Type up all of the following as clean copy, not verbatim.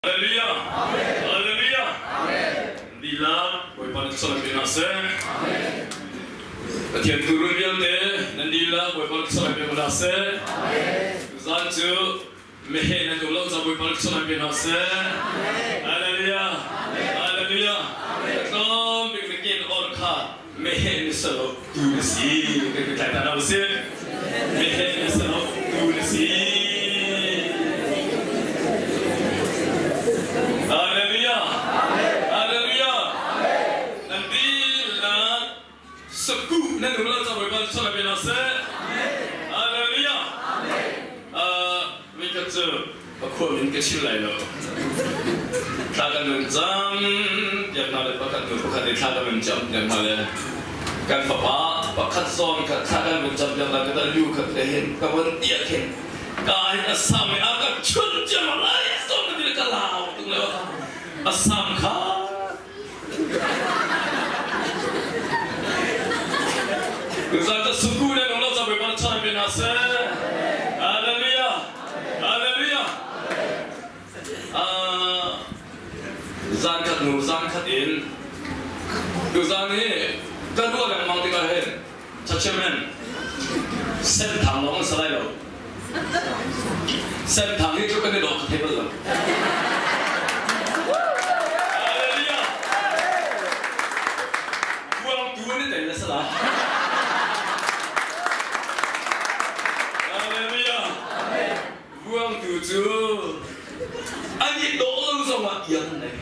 Hallelujah. Hallelujah. Dihlak Bawipa nih salam pe hna seh. Pathian turun vialte nan dihlak Bawipa nih salam pe hna seh. Zan cu meheh nan um lo ca Bawipa nih salam pe hna seh. Hallelujah. Hallelujah. Tlawm bik na ken or kha meheh ni salo tu na si. Kan tlai ta na usih. Meheh ni salo tu na si. Hallelujah. Hallelujah. Nan dihlak sakuh nan um lo ca Bawipa nih salam pe hna seh. Hallelujah. Voikhat cu a khua min ka chim lai lo. Thla kan nun cam piak hna le pakhat hnu pakhat nih thla kan nun cam piak hna le kan fapa pakhat zawn kha thla kan nun cam piak hna ka lu khat te hin ka von tiah khin ka hin a sam i a ka chun ciam lai zawn ka ti ka lau tung le a sam kha Tuzaan cu suku le nung lo ca Bawipa nih chan pe hna seh. Hallelujah. Hallelujah. Zan khat nu zan khat in tuzaan hi kan ruah lengmang tikah hin chachiamen senthang lawng an si lai lo. Senthang hi cu kan i dawh ka thei bal lo. Hallelujah. Buangtu an i tel na si lai. Hallelujah. Buangtu cu an i dawh lo zongah iang an nei.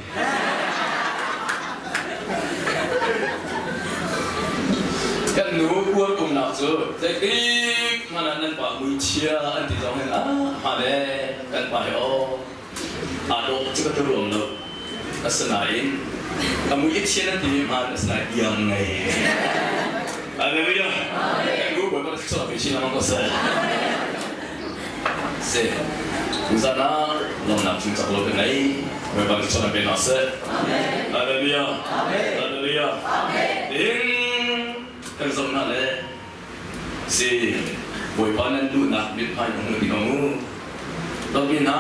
Kan nu uar umnak cu zeitik hmanh ah nan pa muichia an ti zong hin ah hmaan ee kan pa hi aw aa dawh cu ka ti ruam lo. Asinain a mui i chia nan timi hmaan asinain iang ngei. Hallelujah. Kan nu Bawipa na thluachuah pe chin lengmang ko seh. Si. Tuzan ah lawmhnak chung cak lo ka ngei. Bawipa thluachuah pe hna seh. Hallelujah. Hallelujah. Ding kan zoh hna le si Bawipa nan duhnak mithmai na hmu ding mu. Dawtmi hna,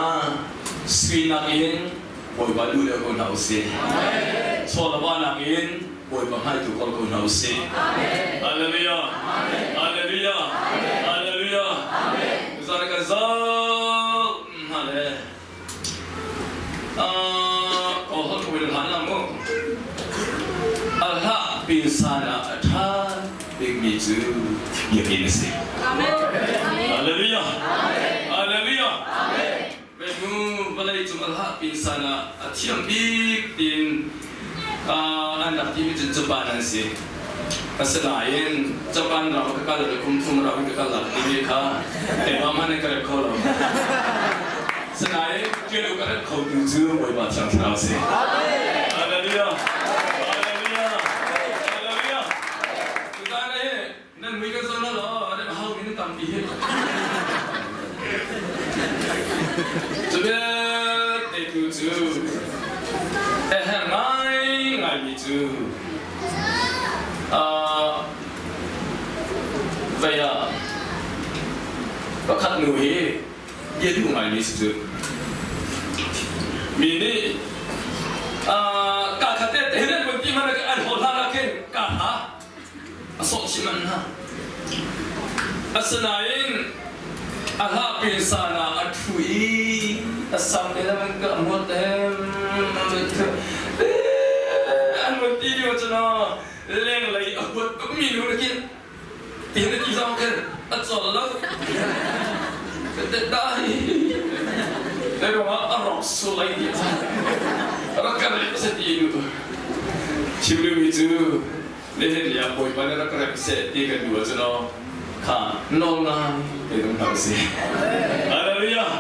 sui nakin Bawipa duh deuh ko hna usih. Chawlava nakin Bawipa hmai tu kawl ko hna usih. Hallelujah. Hallelujah. Hallelujah. Tuzaan kan zoh hna le kawl holh ko in hlan lang mu. A hlah pin san ah a ṭha bikmi cu biakinn a si. Hallelujah. Hallelujah. Hnu vawlei cung a hlah pinsan ah a thiam bik tiin an rak timi cu Japan an si. Asinain Japan ram ka kal le kum thum ram ka kal lak timi kha keimah hmanh in ka rep kho lo. Sinain ṭial ka rep kho tu cu Bawipa Thiang Thlarau a si. Hallelujah! Hallelujah! Hallelujah! Tuzaan hi Nan mui kan zoh law nan hau mi nan tampi hi. Cu vialte tu cu a herh ngaingaimi cu vei ah pakhat nu hi bia duh ngaimi si cu. Mi nih ka khat te te hin an vun ti hmanh an hol hlan ah khin ka hla a sawh chih manh hna. Asinain a hlahpi san ah a ṭhu i a sam te le ka muat an vun ti lio cu na lenglei a huat tukmi nu na khin ti na ti zong khin a cawl lo. Dai Lai ruangah a rawk sulai ti rak ka rep se ti nu chim duhmi cu Nihin ni ah Bawipa nih rak rem seh ti kan duh ahcun aw kha nawl ngai te dong hna usih. Hallelujah.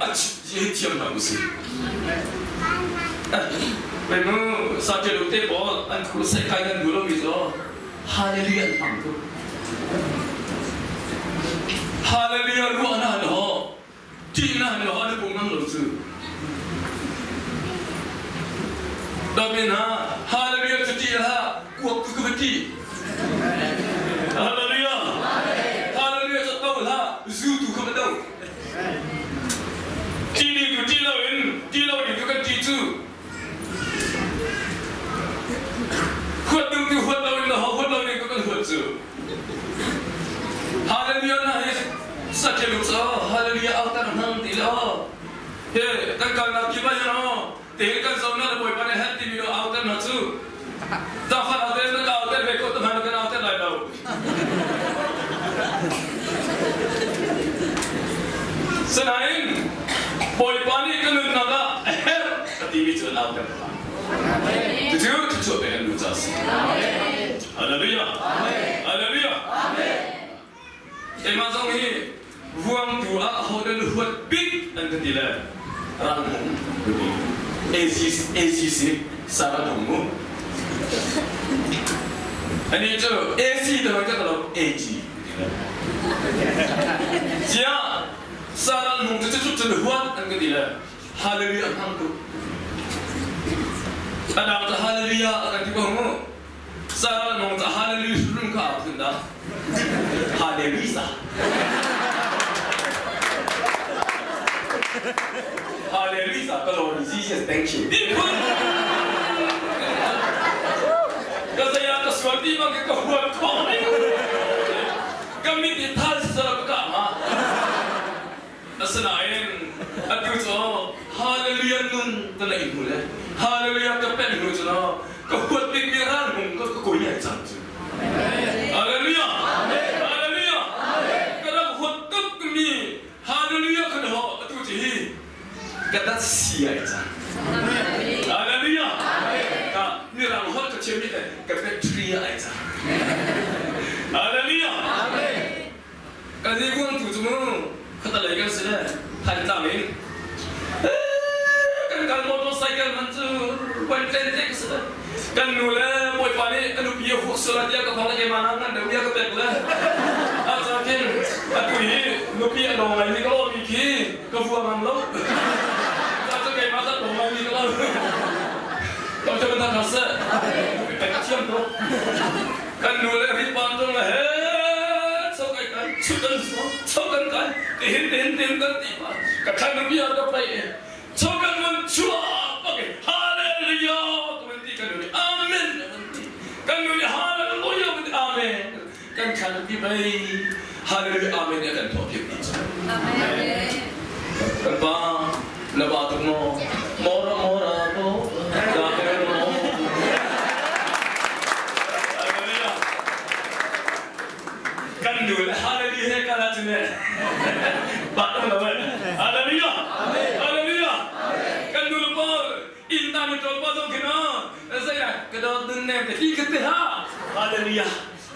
A hi thiam hna usih. Mei mu sa ṭial te pawl an khur sai kai kan duh lomi cu Hallelujah an hmang tuk. Hallelujah ruah na han ho Ṭih na han lo an pung ngam lo cu. Dawtmi hna, Hallelujah cu ṭih hlah, kuak tu ka va ṭih. Hallelujah. Hallelujah cu to hlah, zu tu kha va do. Ṭih ding tu ṭih loin, ṭih lo ding tu Zaangfah na te na ka auter ve ko tu hmanh kan auter lai lo. Sinain Bawipa nih ka nunnak ah a herh a timi cu an auter hna. Cucu thluachuah pek an duh caah a si. Hallelujah. Hallelujah. Keimah zong hi vuangtu ah hodah na huat bik an ka ti le ralhung ka ti. ACC Sarah Hung mu. Ani cu AC te hoi ka lo AG ti le. Cia Sarah Hung cu cu cu huat an ka ti le Hallelujah hmang tuk. Adang cu Hallelujah a kan ti ko mu. Sarah nong ca hallelujah rum kha au thun dah. Hallelujah. Hallelujah ka Lord Jesus thank you. Ti phun. Ka saya ka sual ti bang ka huat khawh ning. Ka mit i thal sisala ka ka ma. Asinain atu cu hallelujah nun ka neih hnu le hallelujah ka pen hnu cu ka huat bikmi ralhung ka ka koi ai cang cu. Hallelujah! Hallelujah! Ka rak huat tukmi hallelujah kan ho atu cu hi ka dat si ai cang. Hallelujah! Ka mirang holh ka thiam mi le ka battery ai cang. Hallelujah! Kan i kuangtu cu mu khuatalei kan si le Thantlang in kan kal motorcycle man cu puan tlen te ka si le kan nu le bawipa nih a nupi a huak sual tiah ka phang le keimah na ngan deuh bia ka pek le a caan khin atu hi nupi a dawng ngai mi ka lawmi khi ka vua ngam lo ca cu keimah ka dawng ngai mi ka lo Kam cu kan thang seh ka thiam tuk Kan nu le ripan tung le he cho kai kai chut an so cho kan kai ti hin tin tin kan ti pa ka than nu bia ka pai e cho kan mun chua pak hallelujah kan ti kan nu ni amen kan ti kan nu ni hallelujah kan ti amen kan than ti bai hallelujah amen ya kan thawh thiam ti amen kan pa na ba tuk mo mora mora ko da mo Kan nu le hallelujah he kan ahcun ne bat lo hallelujah hallelujah kan nu le pa inn ta ni ṭol pa zong khin zei ah ka dawt nun nem te hi ka te ha hallelujah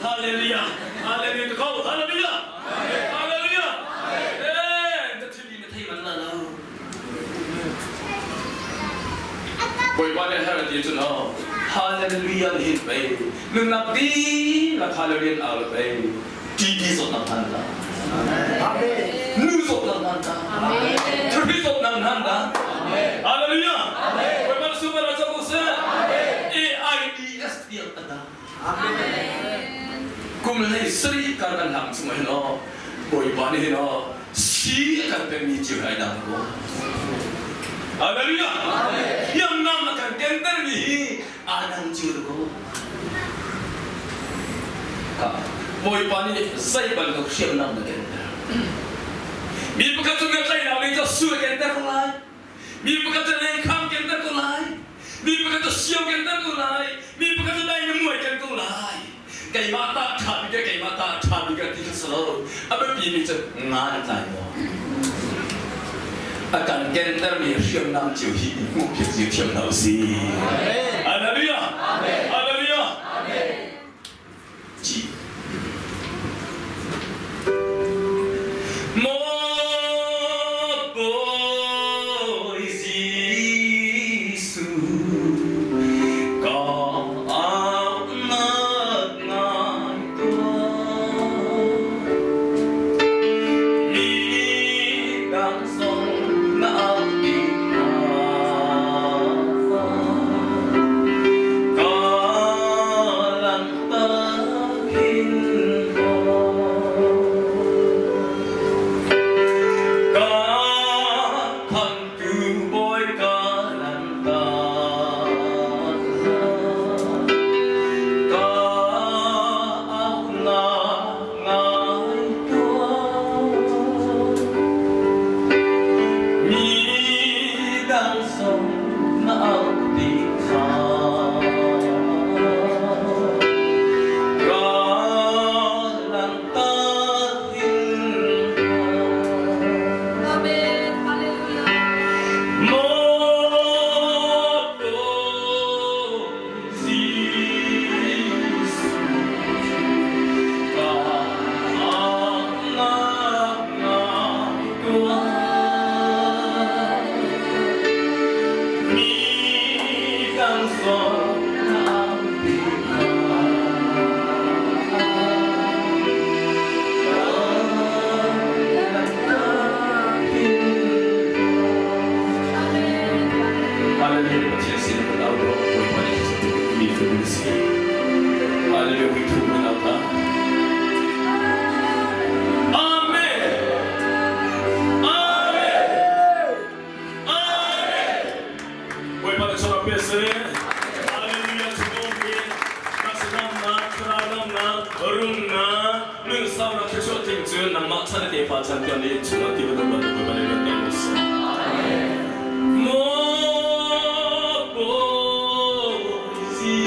hallelujah hallelujah ka ko hallelujah hallelujah eh na thil na thei man la lo Bawipa nih her a ti cun aw hallelujah hin pei nunnak dihlak hallelujah au le pei TB zawtnak hman la nu zawtnak hman la thuri zawtnak hman la hallelujah Bawipa na super a cak usih AIDS tiang a da Kum hlei sarih kar kan hlang chung ah hin aw Bawipa nih hin aw si a kan pekmi cio ai dang ko. Hallelujah! Hriamnam a kan kentermi hi aa dang cio ko. Bawipa nih zei bantuk hriamnam na kenter? Mi pakhat cu na tlaihnak ding cu su a kenter ko lai. Mi pakhat cu lengkhang kenter ko lai. Mi pakhat cu sio kenter ko lai. Mi pakhat cu dai na muai ken ko lai. Keimah ta ṭha bik le keimah ta ṭha bik ti kha si lo. A biapi mi cu nga na tlai maw? A kan kentermi hriamnam cio hi i hmuh phiak cio thiam hna usih. Hallelujah! Hallelujah! Ci. Maw Bawi Jesuh, ka aunak ngai tuah. Midang zong na au ti hna. damnak, rumnak, nunsaunak thluachuah tling cu nangmah chan le tefa chan tiang nih chungah ti bantuk bantuk Bawipa nih kan pek seh. Maw Bawi Jesuh,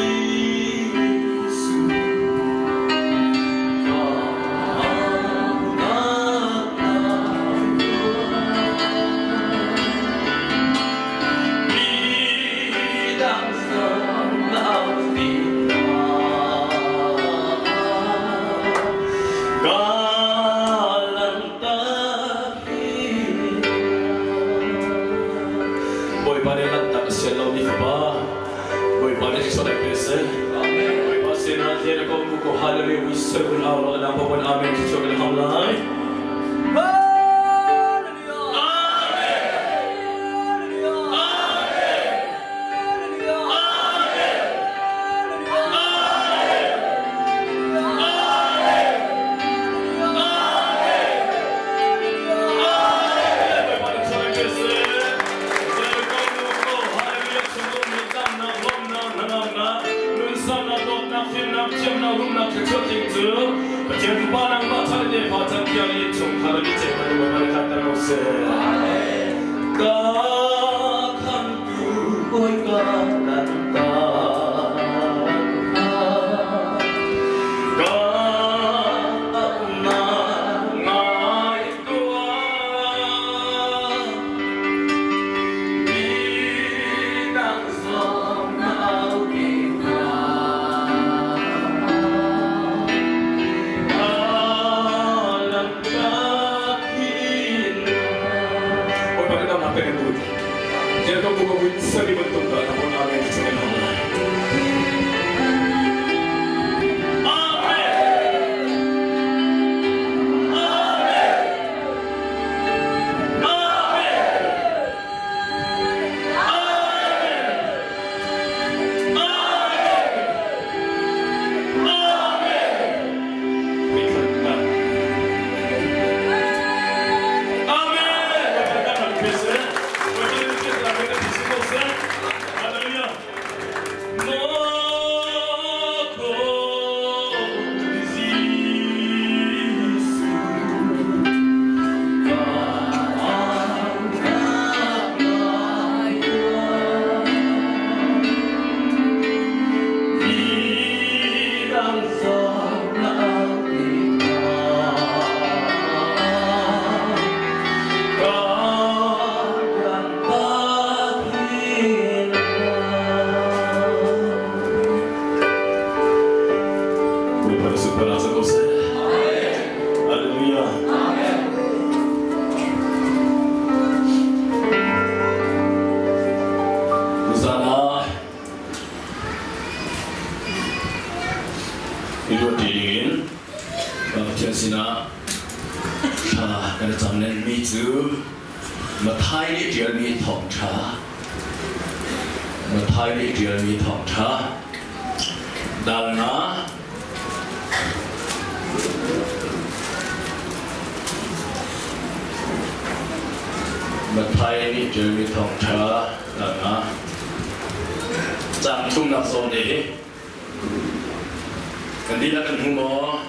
ka Bawipa nih lanhtak a sian lomi fapa Bawipa nih Jesuh nih pe seh. Bawipa sinah tian a ko ko hallelujah we serve in our Lord and our Amen. Jesuh kan ham lai. Pathian Fapa nangmah chan le fa chan tiang in chungkhar in cek na duh ma khat ko seh. Ka khamtu Bawipa kan ta. Ka na ngai tuah. Midang zong na au te hna. Bawipa kan damnak kan in but. Jacob bu ka vui sari bantuk ta na mon amen ti kan hong lai. Amen. Amen. Amen. Amen. Amen. Amen. Hallelujah. Tuzan ah I ruat ti dingin Pathian sinah thla kan i cam lenmi cu Matthai nih ṭialmi thawngṭha Matthai nih ṭialmi thawngṭha dal nga Matthai nih ṭialmi thawngṭha dal nga Caang thumnak zawn te hi kan dihlak kan hmu maw?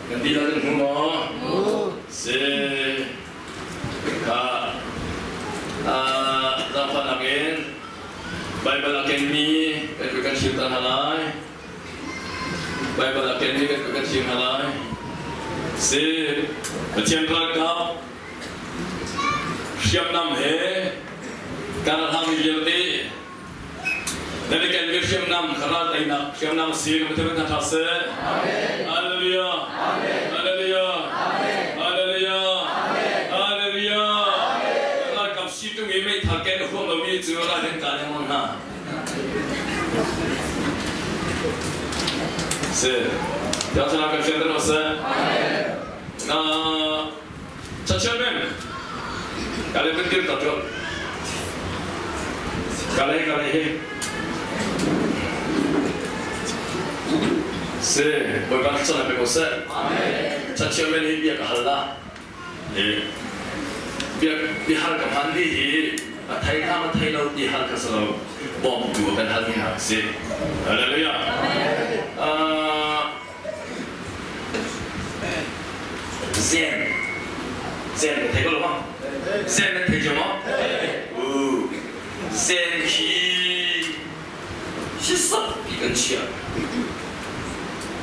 Kan dihlak kan hmu maw? Si. Kha zaangfahnak in Baibal a kenmi kan kan chim ta hna lai. Baibal a kenmi kan kan chim hna lai. Si. Pathian ralkap hriamnam he kan hlangmi vialte nan i kenmi hriamnam kha ral teinak hriamnam si kan Pathian kan ṭha seh. Hallelujah. Hallelujah. Hallelujah. Hallelujah. Ralkap si tung i meithal ken a huam lomi cu ral hin ka lengmang hna. Si. Tiang kan fian tan seh. Chairman, kale kan dir ta tu. Kale kale hi. Se, Bawipa chan pe ko se. Amen. Chairman hi bia ka hal la. E bia bia hal ka phan di hi a thei kha ma thei lo ti hal ka salo bom tu kan hal mi ha si. Hallelujah. Amen.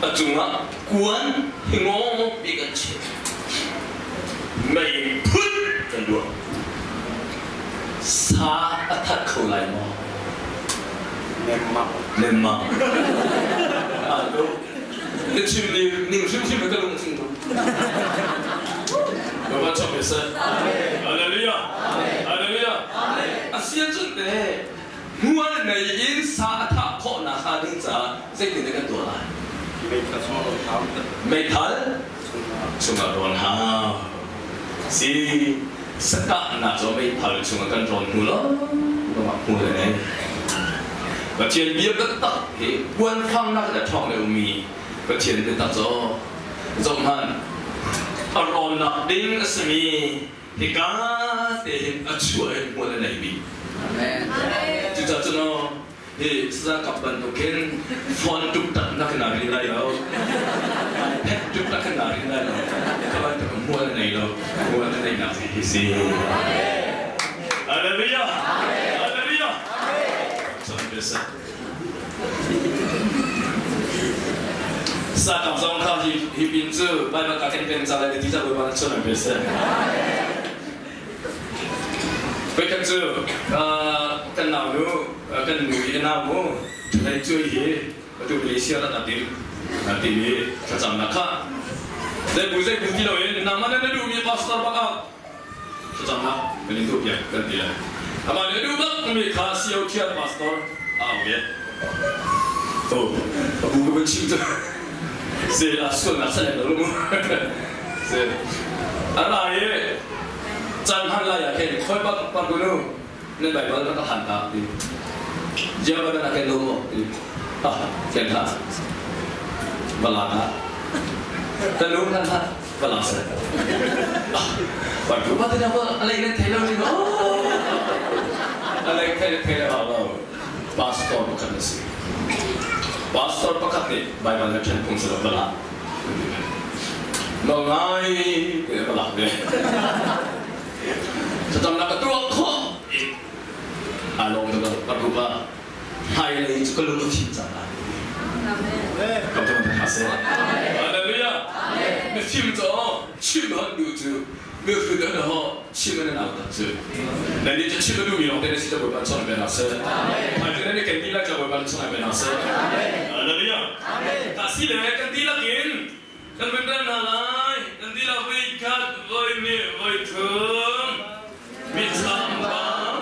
A cungah kuan hingaw pi kan chim. Mei phut kan duah. Sa a that kho lai maw? Nemmang. Nemmang. Ah, do. Na chim ni ning hrimhrim ka lung thing ko. Bapak chok se. Hallelujah. Hallelujah. Asia cun te hmual nei in sa a thah khawhnak hnga ding caah zeitin dah kan tuah lai? Meithal chungah rawn hau. Meithal chungah rawn hau. Si sakahnak cu meithal chungah kan rawn hmu lo lawngah hmu le nei. Pathian bia taktak hi kuanfangnak in a ṭhawng deuhmi Pathian biatak cu zohhmanh a rawnnak ding a simi hika te hin a chuah in hmual a nei bik. Cucaah cun aw hi saza kap bantuk khin phone tuk tak nak in aa rin lai lo. Phet tuk tak in aa rin lai lo. Kha bantuk hmual a nei lo. Hmual a neihnak hi si. Hallelujah! Hallelujah! Sakap zong kha hi hi pin cu Baibal ka ken peng ca lai ti ca Bawipa na chun an pe seh. Voikhat cu kan nau nu kan nu i nau mu ṭhalei cuai hi atu Malaysia rat a tim ti mi thlacamnak kha zei bu zei bu ti loin nangmah na duhmi pastor bak ah thlacamnak kan in tuahpiak kan ti lai. Amah nih a duh bak mi kha CO Thian pastor a au ve. Oh, a bu ka van chim cu. Se a sualnak sa lo mu. Se a ra i caan hman lai ah khin khoi bak bak nu nan Bible rak ka han ta ti. Jia ba na ken lo mo ti. Ah, ken ha. Bala ha. Kan lu kan ha. Bala sa. Bạn cứ bắt theo alai nan thei lo ni no. Alai thei thei lo lo. Pastor pakhat na si. Pastor pakhat nih Bible na ṭhen phung si lo bala. No ngai te bala ve. Thlacamnak ka tuah khawh a lawm tuk ka rupa hmailei cu ka lung a fim cang lai. Kam cu kan seh. Hallelujah. Mifim cu chim hon duh cu mifim an ho chim an nau tak cu. Nan nih cu chim a duhmi lawng te na si ca Bawipa chawnh ve hna seh. Hmai nan kan dihlak ca Bawipa chawnh ve hna seh. Hallelujah. Ta si le kan dihlak in Kan vun rel hna lai. Kan dihlak voi khat, voi hnih, voi thum. Mithlam bang.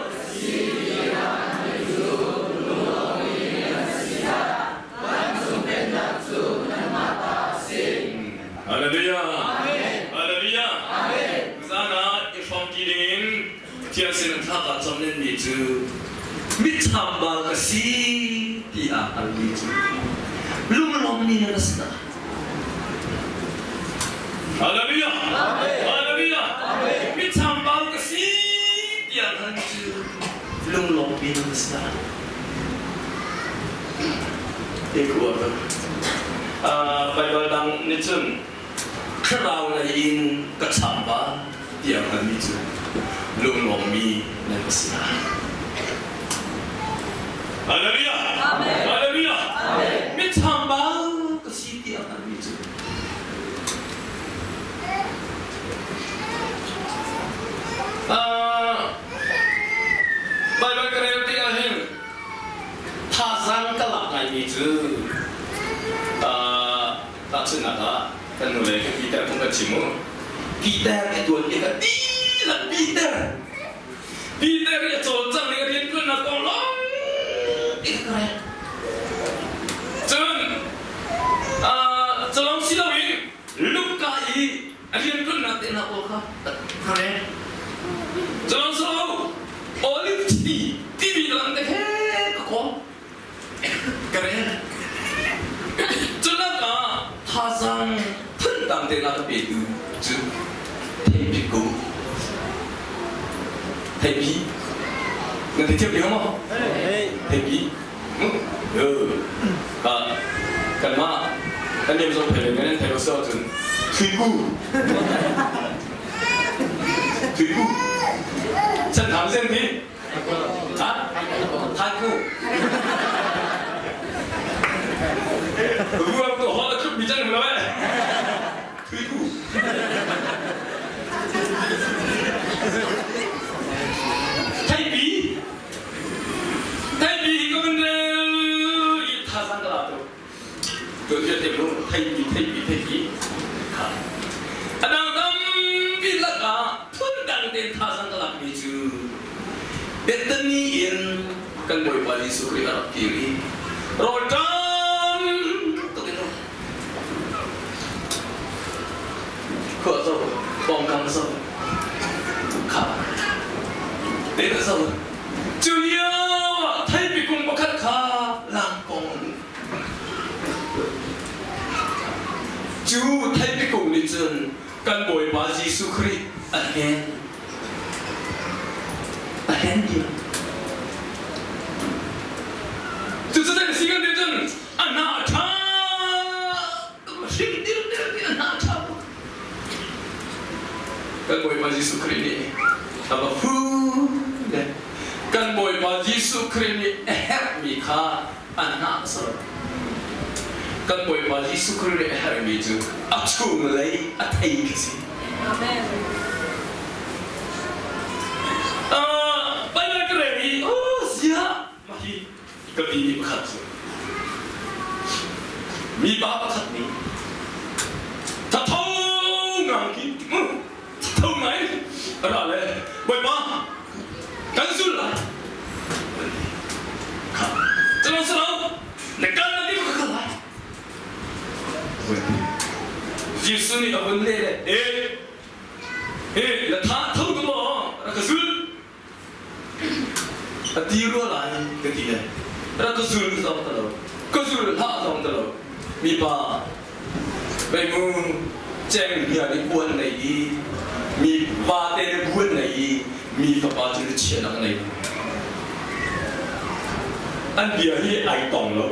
Hallelujah. Hallelujah. Zan ah i hrawmṭi dingin Pathian sin an thla kaa cam nenmi cu mitthlam bal ka si tiah an ti cu lunglawmmi nan si dah. Hallelujah! Hallelujah! Mitthlam bal ka si tiah an cu lunglawmmi nan si dah. Te ku Baibal dang nih cun thlarau lei in ka chambal tiah hngalmi cu lunglawmmi nan si lai. Hallelujah! Hallelujah! Mi chambal ka si tiah hngalmi cu Baibal ka rel tikah hin thazaang ka lak ngaimi cu Tahchunhnak ah, kan nu le ka Peter kong kan chim u. Peter i tuan i ka dihlak Peter. Peter i a cawlcang ning a rianṭuannak kong lawng i ka rel. Cun culawng si loin Luka i a rianṭuannak te hna pawl kha ka rel. Culawng si lo olive tree timi lam te he ka kawl. Ka rel. Culak ah thazaang phundang te na ka petu cu theipi ko. Theipi. Na thei thiam lio maw? Theipi. Kanmah kan nem zong thei le nan thei lo so ahcun thuiku. Thuiku. Chan tham zen hi. Thanku. Ruang tu hol a tluk. mu theipi theipi theipi kha a dang tampi lakah phundang tein thazaang ka lakmi cu Bethany in kan Bawipa Jesuh Khrih a rak kir i rawlṭam tuk in khua zo pawngkam zo kha te zo cu lio ah theipi kung pakhat kha langkong cu theipi kung nih cun kan Bawipa Jesuh Khrih a hnen a hlen diam cucu zei si kan ti cun a hnah ṭha hring dirdir nih a hnah ṭha kan Bawipa Jesuh Khrih nih a va fu le kan Bawipa Jesuh Khrih nih a herhmi kha a hnah sar kan Bawipa Jesuh Khrih nih a herhmi cu a chunglei a thei khi si. Amen. Baibal ka rel i oh ziah mah hi ka mi nih pakhat cu mipa pakhat nih thatho ngang ki thatho ngai ra le Bawipa kan zul lai kha calo salo na kal na ti ka kal lai Jesuh nih a vun leh le e he na tha tho tu maw rak ka zul A ti rua lai ka ti le rak ka zul zong ta lo ka zul hlah zong ta lo mipa meimu ceng hnia nih buan nei i mi vate nih buan nei i mi fapa cu chianak nei an bia hi ai tong lo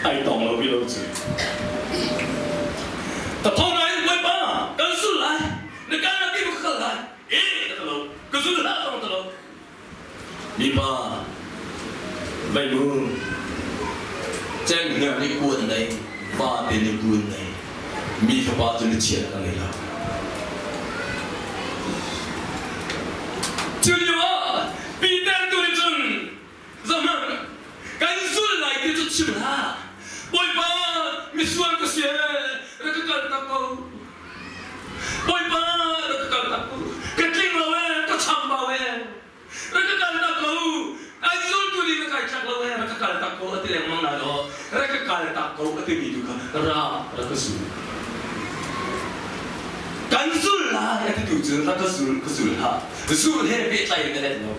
ai tong lo bi lo cu ta thong ngai Bawipa kan sul lai na kal na ti ka kal lai e ka lo ka zul hlah zong ta lo mipa meimu cenghngia nih kuan nei pa te nih kuan nei mi fapa cu ni chiat ka ngei lo cu lio ah Peter tu nih cun zohhmanh kan zul lai ti cu chim hlah Bawipa misual ka si ee rak ka kal tak ko Bawipa rak ka kal tak ko ka tling lo ee ka chambau ee rak ka kal tak ko ai zultu nih ka kai tlak lo ee rak ka kal tak ko a ti lengmang na law rak ka kal tak ko a timi tu kha ra rak ka zul kan zul lai a ti tu cu rak ka zul ka zul hlah zul he pehtlai in na let lo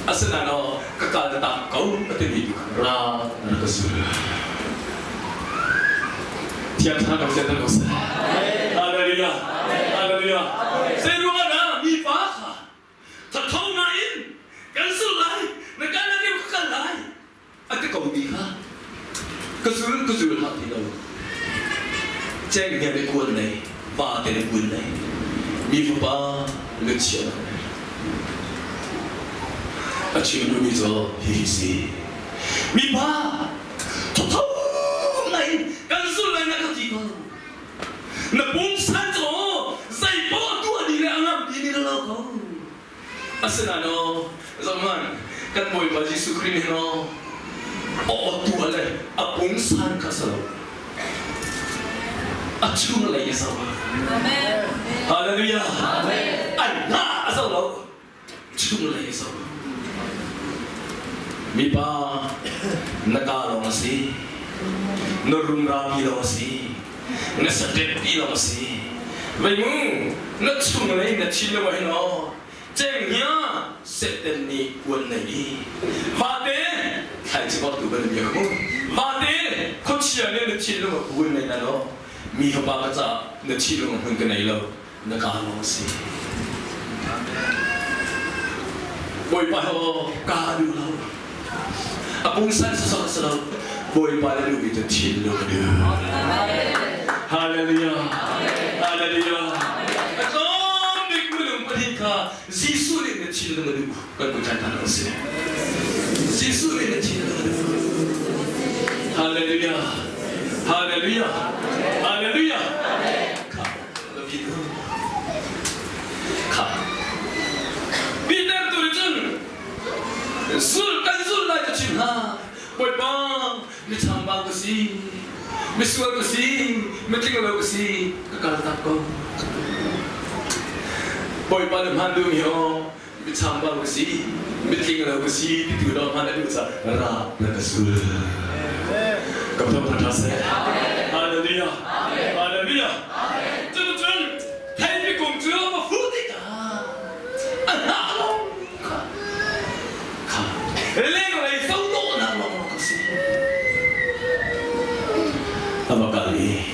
Asinain aw ka kal tak ko a timi tu kha ra na ka zul. Thiang Thlarau kan sian ko seh. Hallelujah. Hallelujah. Zei ruangah dah mi pa kha thatho ngai in kan zul lai, na kal na ka kal lai a ti ko mi kha ka zul ka zul hlah ti lo. Cenghngia nih kuan nei, vate nih kun nei, mi fapa lucchia a chim duhmi cu hihi si. Mipa thotho ngai in kan zul lai na ka ti ko. Na pungsan cu zei poah tuah dih le a ngam ti ni lo ko. Asinain aw, zohhmanh, kan Bawipa Jesuh Khrih nih aw, aw tu le a pungsan kha si lo. A chung lei a zoh. Amen. Hallelujah. An hna a zoh lo. Chung lei a zoh. Mipa na ka lawng a si. Na rumra pi lawng a si. Na saṭet pi lawng a si. Vei mu, na chunglei na thinlung ah hin aw, cenghngia Satan nih kuan nei i vate thlaici bak tu kan bia mu vate khuachia nih na thinlung ah kuan nei na lo mi fapa ka caah na thinlung hmun ka nei lo na ka lawng a si Bawipa he aw ka duh lo a pungsan sasok a si lo Bawipa le duhmi cu thinlung a duh Hallelujah Hallelujah a tlawm bik minung pahnih kha Jesuh nih na thinlung a duh kan kun ṭhan hna si Jesuh nih na thinlung a duh Hallelujah Hallelujah Hallelujah kha kha Peter tu nih cun zul kan zul lai ka chim hna Bawipa Mi chambau ka si, misual ka si, mitling lo ka si, ka kal tak ko. Bawipa na hman duhmi aw, mi chambau ka si, mitling lo ka si ti tu lawng hman a duh caah ra na ka sul. Ka thawng ṭha seh. Hallelujah. Hallelujah. Cuticun theipi kung cu a va fuh tikah a hnah lawng kha kha lenglei zohdawhnak lawng a si. A va kal i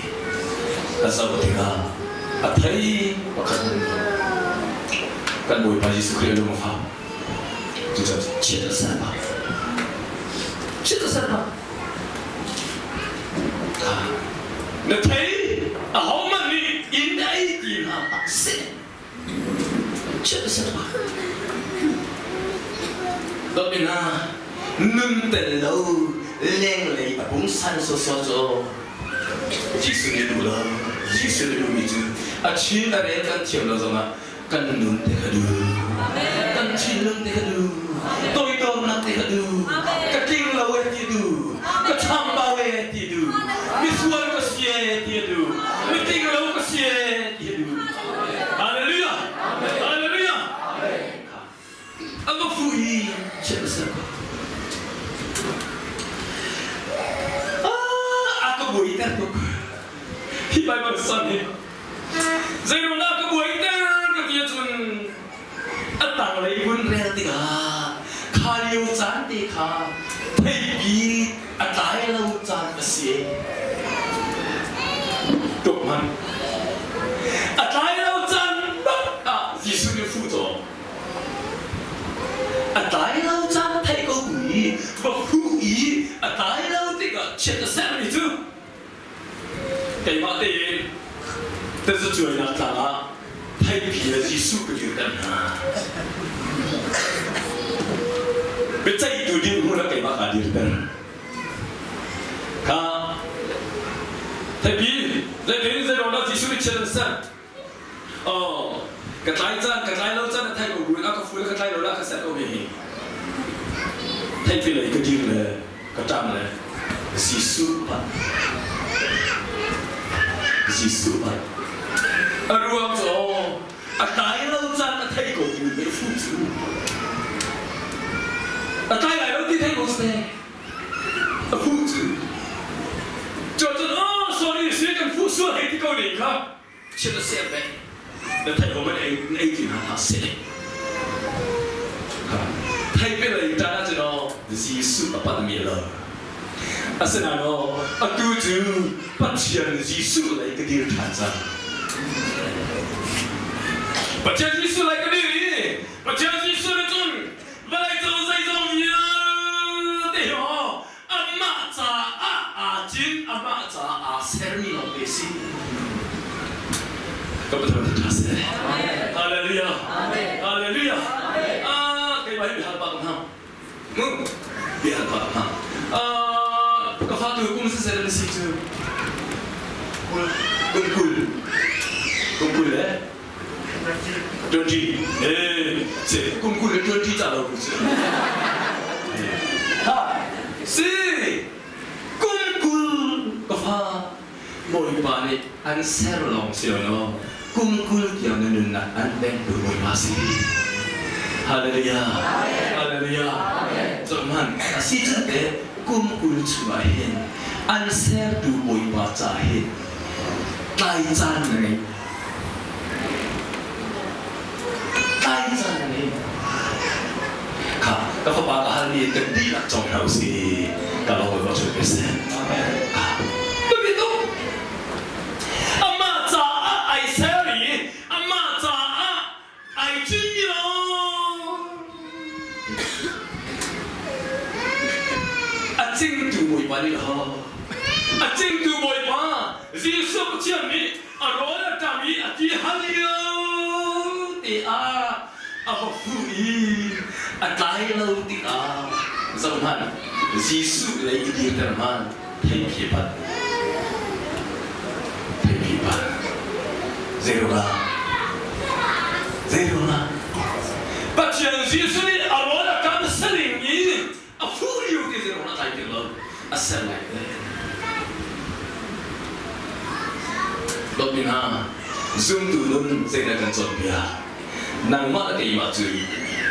a zoh tikah a thei pakhat kan Bawipa Jesuh Khrih a lung a fak. Cucaah chiat a ser bak. Chiat a ser bak. Na thei ahohmanh nih inn ei ti hna hlah seh. Chiat a ser bak. Dawt hna, nun tel lo lenglei a pungsan sawsawh cu Jesuh nih duh lo. Jesuh nih duhmi cu a chin a rel kan thiam lo zongah kan nun te kha duh. Kan thinlung te kha duh. Toidornak te kha duh. Ka tling lo e ti duh. Ka chambau e ti duh. Misual ka si e ti duh. Mitling lo ka si e ti duh. Hallelujah! Hallelujah! A va fuh i chiat a ser ko. Ah, a ka buaiter tuk. Hi Bible san hi zeiruangah ka buaiter ka ti ahcun a tanglei vun rel tikah kha lio caan te kha theipi a tlai lo caan a si. Tuk hmanh. A tlai lo caan bak ah Jesuh nih fuh caw. A tlai lo caan theih ko bu i va fuh i a tlai lo tikah chiat a sermi cu keimah tein tazacuainak tlang ah theipi le Jesuh ka dirter hna. Biaceihtu dirhmun ah keimah kaa dirter. Kha theipi zeitin zeiruang dah Jesuh nih chiat an ser? Oh, ka tlai caan, ka tlai lo caan a thei ko buin a ka ful ka tlai lo lah ka ser ko ve hi. Theipi lei ka dir le ka ṭang le Jesuh pat. Jesuh pat. A ruang cu a tlai lo caan a thei ko buin a fu cu. A tlai lai lo ti thei ko seh. A fu cu. Cun oh sorry si kan fu sual hei ti ko ning kha. Chiat a ser ve. Na theih ko man ei ei ti hna hlah seh. Thei pe lei tan ahcun aw Jesuh a panh mi lo. Asinain aw atu cu Pathian Jesuh lei ka dir ṭhan cang. Pathian Jesuh lei ka dir i Pathian Jesuh nih cun vawlei cung zeizong vialte hi aw amah caah aa cin, amah caah aa sermi lawngte si. Ka Pathian ṭha seh. Hallelujah. Hallelujah. Ah, keimah hi bihal pah hna. Mu, bihal pah hna. Ah, ka fa tu kum siseh na si cu. Kum 20. Kum 20 le? 20. Eh, se kum 20 le 20 ca lo ku si. Ha, si kum 20 ka fa Bawipa nih an ser lawng si lo kum 20 tiang na nunnak an pektu Bawipa si. Hallelujah. Hallelujah. Zohhmanh, a si cun te kum 20 chungah hin an sertu Bawipa ca hin tlai caan na ngei. Tlai caan na ngei. Kha ka fapa ka halmi kan dihlak cawng hna usih. Ka lawm Bawipa cu pe seh. Kha biapi tuk. Amah caah ai ser i amah caah ai cinmi lawng a cingtu Bawipa nih ho a cingtu Bawipa Jesuh Pathian nih a rawl a ṭam i a ti hal lio te ah a va fuh i a tlai lo tikah zohhmanh Jesuh lei i dirter hmanh theipi pat theipi pat zeiruangah zeiruangah Pathian Jesuh nih a rawl a ṭam saling i a fuh lio te zeiruangah tlai ti lo. A ser lai te. Dawtmi hna, zumtu nun zeidah kan cawnpiak? Nangmah le keimah cu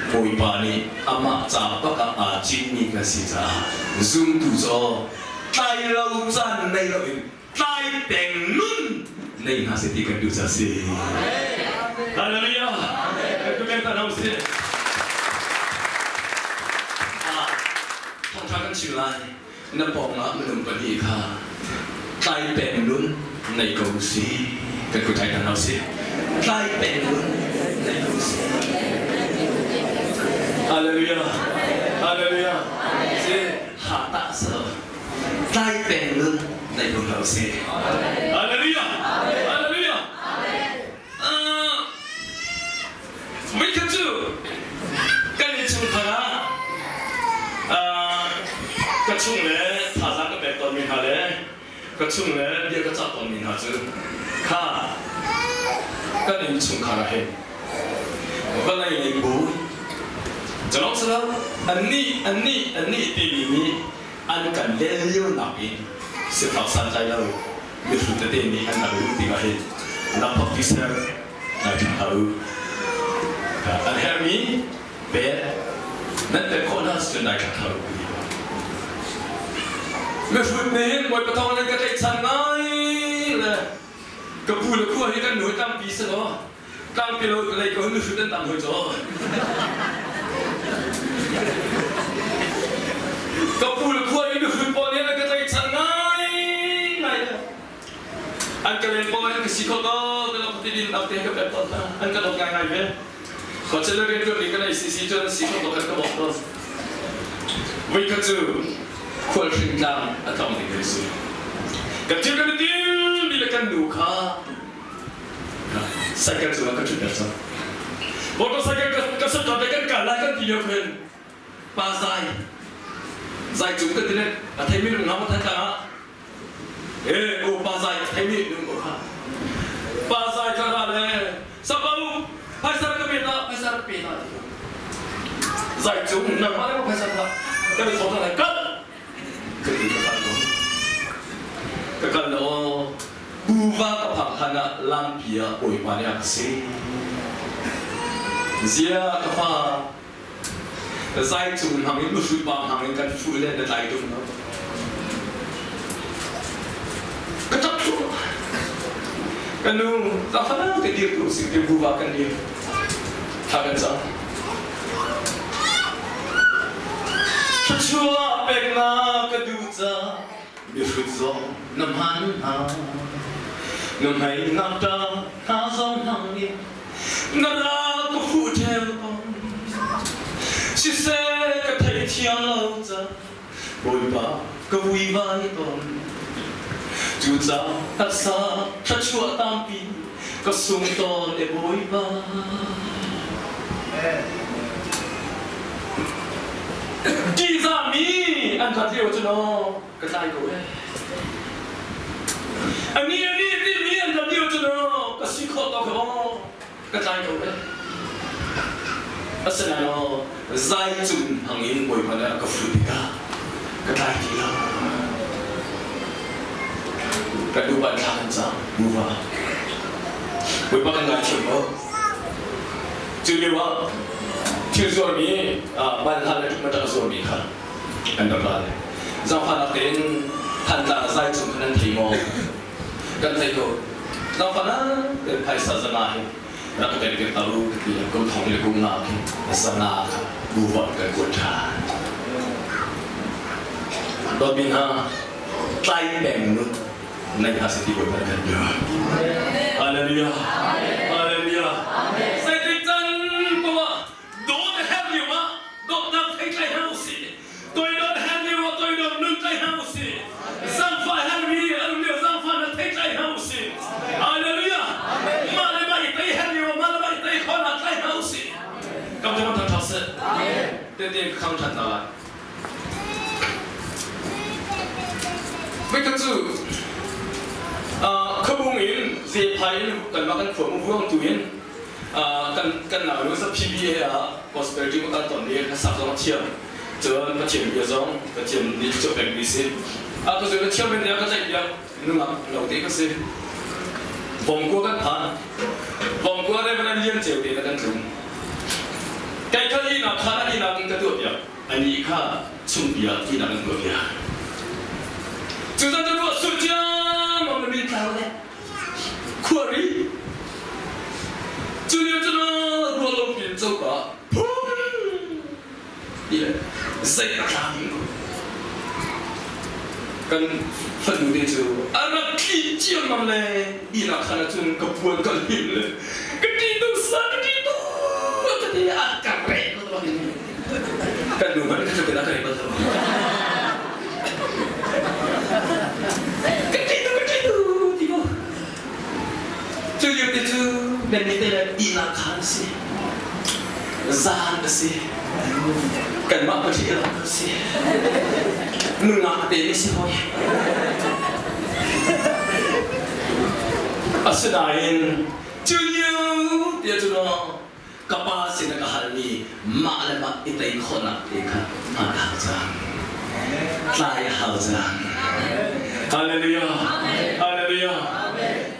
Bawipa nih amah ca bak ah aa cinmi kan si caah zumtu cu tlai lo caan nei loin tlai peng nun nei hna seh ti kan duh ca si. Hallelujah! Kan kan hau si. Thawngṭha kan chim lai. Na pawngah minung pahnih kha tlai peng nun nei ko si. Kan kut tlai hna hau si. Tlai peng nun nei ko si. Hallelujah! Hallelujah! Si ha ta sa tlai peng nun nei ko hau si. Hallelujah! Hallelujah! Voikhat cu kan innchungkhar ah ka chung le thazaang ka pek tawnmi hna le ka chung le bia ka cah tawnmi hna cu kha kan innchungkhar ah hin vawlei lei bu calong silo annih annih annih timi nih an kan len lio nakin sifak santlai lo mihrut tete nih an rak luh tikah hin lakphak ti ser nai ṭha hlah u. An herhmi pek nan pek khawh hna cun nai ṭha hlah u ti. Mihrut nih hin Bawipa thawng nan ka tlaihchan ngai le ka pu le khua hi kan nu tampi si law tlangpi lo lei ko mihrut an tam hoi caw. Ka pu le khua i mihrut pawl nih an ka tlaihchan ngai ngai le an ka len pawl an ka si kho ko ka lo ti din ak te ka pek tawn hna an ka dawt ngai ngai ve khuachia le riantuan ding kan ei si si cun si kho ko kan ka bawk tawn voikhat cu khualhring tlang a tlawng ding kan si kan thil kan i tim mi le kan nu kha cycle cungah ka ṭhutter cang motorcycle ka sut le kan kal lai kan ti lio khin pa zai zai cung ka ti le a theimi nung hna than tlang ah e o pa zai theimi nung ko kha pa zai ka ra le sapau phaisa ka pe ta phaisa ka pe ta zai cung nangmah le phaisa ka ka bi thong lai kal ka ti ka kal ko ka kal na aw Buva ka phak hlan ah lampi ah Bawipa nih a ka si. Zia ka fa zai cung hmang in nuhruit pa hmang in kan fuh le na tlai tung lo. Ka ṭap thlu. Ka nu zafanang te dir tu sing te buva kan dir. Thla kan cam. Thluachuah peknak ka duh caah Mihrut zong na hman hna na hmei ngakṭa hna zong hmang in na ra ka fuh ṭheu ko siseh ka theithiam lo ca Bawipa ka vuivai tawn cucaah taksa thluachuah tampi ka sung tawn e Bawipa Ṭihzahmi an rat lio cu naw ka tlai ko ee. Ani ani timi an rat lio cu naw ka si khawh tawk aw ka tlai ko ee. Asinain aw zai cung hang in Bawipa nih a ka fuh tikah ka tlai ti lo. Kan nupa thla kan cam nuva. Bawipa kan ngaithiam ko. Cu lio ah thil zuarmi banhla le ṭukmaṭak a zuarmi kha an rak ra le zaangfahnak tein Thantlang zai cung khan nan thei maw? Kan thei ko. Zaangfahnak tein phaisa zanga hi rak ka pek piak ta u ka ti. Kum thong le kum nga khi zanga kha buva kan kuat ṭhan. Dawtmi hna, tlai peng nun Nai hna siti Bawipa kan duh. Hallelujah. Hallelujah. Zeitik can poah dawt a herh lio ah dawtnak thei tlai hna usih. Toidor herh lio ah toidor nun tlai hna usih. Zangfah herhmi an um lio zangfah na thei tlai hna usih. Hallelujah. Mah le mah i tei herh lio ah mah le mah i tei khawhnak tlai hna usih. Kam te thang thang seh. Tete khang than hna lai. Voikhat cu khuabung in zephai in kanmah kan khua vuangtu in kan kan nau nu PBA ah prosperity kan ton i hlasak zong a thiam. Cun Pathian bia zong Pathian nih cu pekmi si. A ka cu na thiam in ka tlaih piak nungak lo te ka si. Vongkua kan phan. Vongkua Reverend Lian Ceu te na kan tlung. Kai kha ihnak khan a ihnak in ka tuah piak. Ani kha chungpia ihnak in tuah piak. Cu zan cu ruah sur ciammam na min tlau le khuari. Cu lio cu ruah lo pin coka phung ti le zei a tla ding ko. Kan fanu te cu a rak thli ciammam le ihnak khan ahcun ka puan ka hlim le ka ṭih tuk sa ka ṭih tuk ka ti a ka reh ko bak in kan nu hmanh ka tluk in a ka reh bal lo. Ka ṭih tuk ka ṭih tuk ti ko. Cu lio te cu nan nih te le ihnak khan a si. Zan a si. Kanmah pahnih lawng kan si. Nungak te nih si hawi. Asinain cu lio te cu ka pa sin a ka halmi mah le mah i tei khawhnak te kha hman hau cang. Tlai a hau cang. Hallelujah. Hallelujah.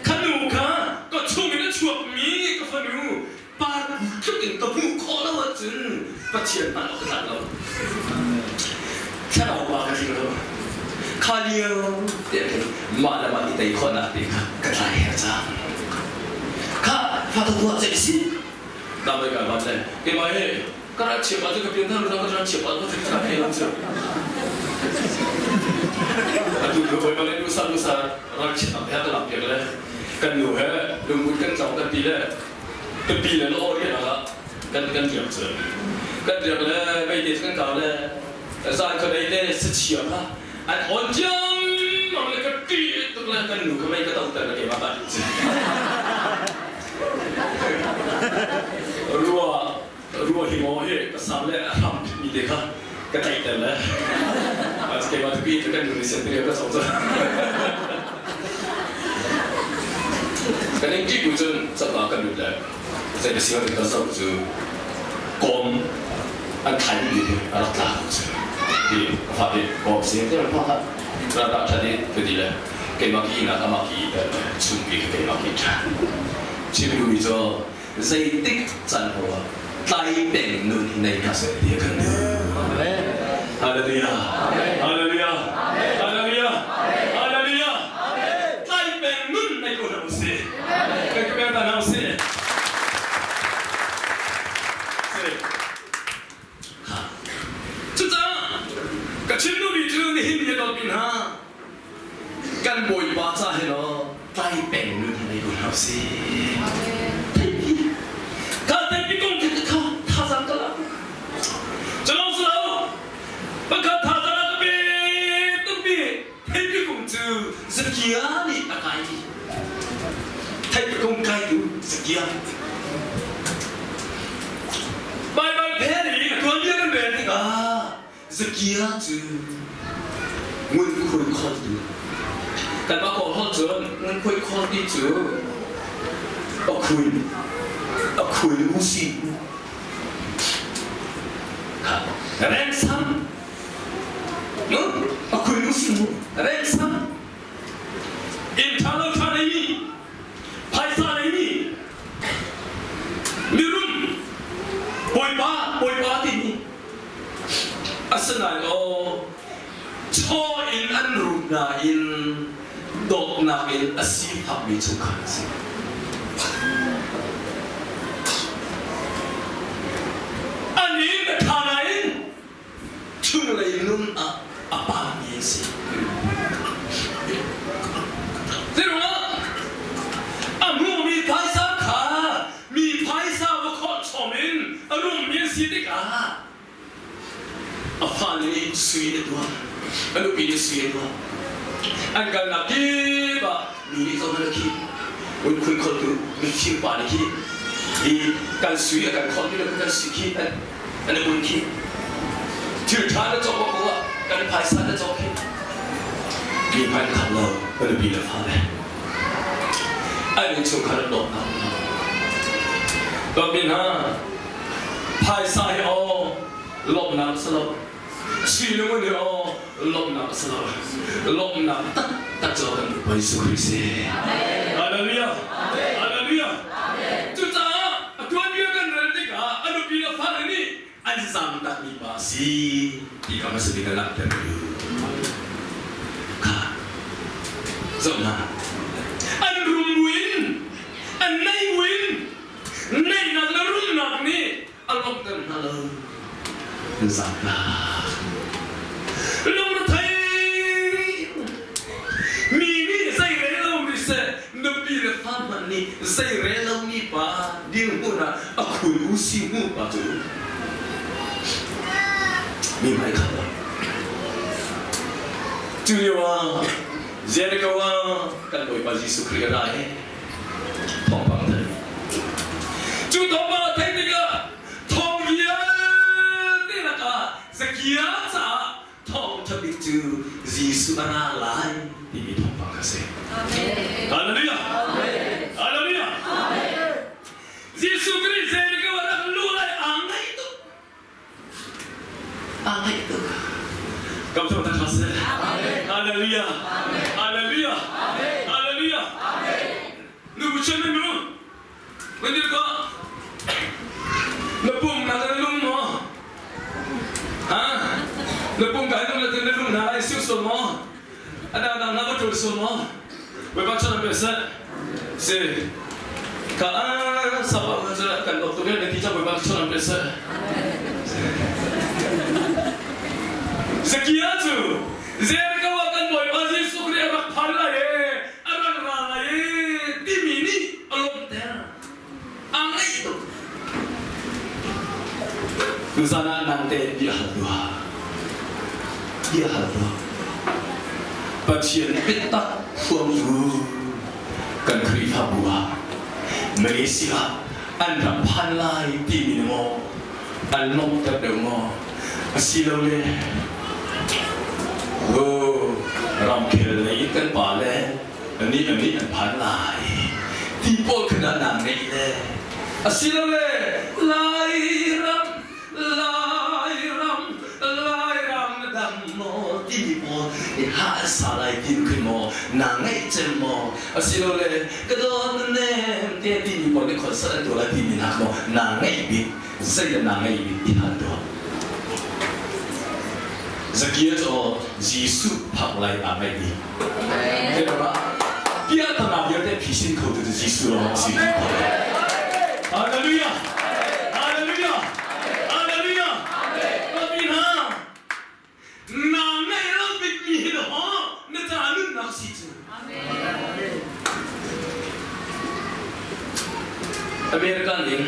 Kha nu kha ka chung in a chuakmi ka fanu pa tluk in ka hmuh khawh lo ahcun Pathian hmanh ka tlak lo. Thlarau pa ka tling lo. Kha lio te khin mah le mah i tei khawhnak te kha ka tlai her cang. Kha fa ka tuah ce si. Damai ka van le keimah he ka ral chiap ah cu ka pian thar ka ral chiap ah ka thik thar he cu. Atu tu bawipa le nusa nusa ral chiap am he ka lam piak le kan nu he lungmut kan tlong kan ti le kan pi le aw rian ah kan kan riak cu. Kan riak le meite kan kau le zan ka dei te sachia kha an on ciammam le ka ṭih tuk le kan nu ka mei ka to ter le keimah ka Rua rua hi maw hi ka sam le a hram mi te kha ka tlaih ter le keimah tu pi kan nu nih sen te ka song cu kan ing ṭih bu cun capa kan lut le zei ka si ka zoh cu kawm an thai mi a rak tla ko cu hi a fa hi kawm si te rak ha ra ra ṭha di ka ti le keimah ki nak amah ki chungpi ka keimah ki ṭha chim duhmi cu zeitik caan paoh ah tlai peng nun hi nei hna seh ti a kan duh. Hallelujah. Hallelujah. Hallelujah. Hallelujah. Tlai peng nun nei ko hna usih. Kan ka peng ta hna usih. Cucaah ka chim duhmi cu nihin ni a pin hna kan Bawipa ca he law tlai peng nun hi nei ko hna usih. Theipi ka theipi kong kha thazaang ka lak. Culong si lo pakhat thazaang ka pe tukmi theipi kung cu Zakia nih a kai. Theipi kung kaitu Zakia. Baibal phen i tuanbia kan rel tikah Zakia cu ngunkhuai kholtu kanmah kawl holh cun ngunkhuai khol ti cu a khui a khui usi reng sam a khui usi mu reng sam inn ṭha lo ṭha nei phaisa neimi mirum bawipa bawipa timi asinain aw chaw in an rum nain dawtnak in a sifakmi chungkhar a si. An inn a ṭha nain chunglei nun ah a pami an si. Zeiruangah a hmuhmi phaisa kha mi phaisa va khawlh chom in a rummi an si tikah a fale nih sui an tuah, a nupi nih sui an tuah. An kalnak kip ah mi nih zohhmanh a khi ngunkhui kholtu mifir pa nih khi hi kan sui a kan kholh mi le kan sui khi an i bunh khi thil ṭha na cawk awk ah kan phaisa na cawk khi mi hmanh kham lo ka nupi le fale an innchungkhar an dawtnak dawtmi hna phaisa hi aw lawmhnak si lo. Sui le ngun hi aw lawmhnak a si lo. Lawmhnak taktak cu kan Bawipa Jesuh Khrih si. Hallelujah. Hallelujah. Cucaah a tuanbia kan rel tikah a nupi le fale nih an zaamtakmi pa a si ti kha hmasa bik ah langhter ka duh. Kha zoh hna. An rum buin, an nei buin, neihnak le rumnak nih a lawmhter hna lo. An zaamtak. Lungrethei mi nih zeirel lo mi seh, nupi le fa hmanh nih zeirel lomi pa dirhmun ah a khul u si mu pa cu mi hmai kha lo. Cu lio ah Jericho ah kan Bawipa Jesuh Khrih a ra i thawngpang thei. Cu thawngpang a theih tikah thawng vialte lakah Zakia caah thawngṭha bik cu Jesuh a ra lai timi thawngpang kha a si. Hallelujah! Hallelujah! Jesuh Khrih Jericho a rak luh lai aa ngaih tuk. Aa ngaih tuk. Kam thawng ta seh. Hallelujah! Hallelujah! Hallelujah! Nu bu chen nu Kan ko. Na pum na kan lung maw? Ha? Na pum ka lung na na lung na lai siu so maw? Adang dang na ka tul so maw? Bawipa chan pe seh. Si. Ka sapa ka cu kan dok tuk na ti cha Bawipa chan pe seh. Zakia cu Jericho ah kan Bawipa Jesuh Khrih a rak phan lai e, a rak ra lai e timi nih a lawmhter. A ngaih tuk. Tuzan ah nang te bia hal tuah. Bia hal tuah. Pathian biatak huamtu kan Khrihfabu ah Malaysia an rak phan lai timi na maw an lawmhter deuh maw asilole oh ramkhel lei in kan pa le anih anih an phan lai ti pawl khan ah naa ngeih le asilole Lairam Lairam Lairam na dam maw timi pawl i ha sa lai tin khin maw naa ngeih cem maw asilole ka dawt na nem te timi pawl nih concert an tuah lai timi nak maw naa ngeih bik zei dah naa ngeih bik ti hal tuah Zakia cu Jesuh phak lai aa ngaih bik. Piahtana vialte phisin kho tu cu Jesuh lawng a si. Hallelujah! Hallelujah! Hallelujah! Ka hna, na ngaih lo bikmi hi ho na ca nunnak si cu. American in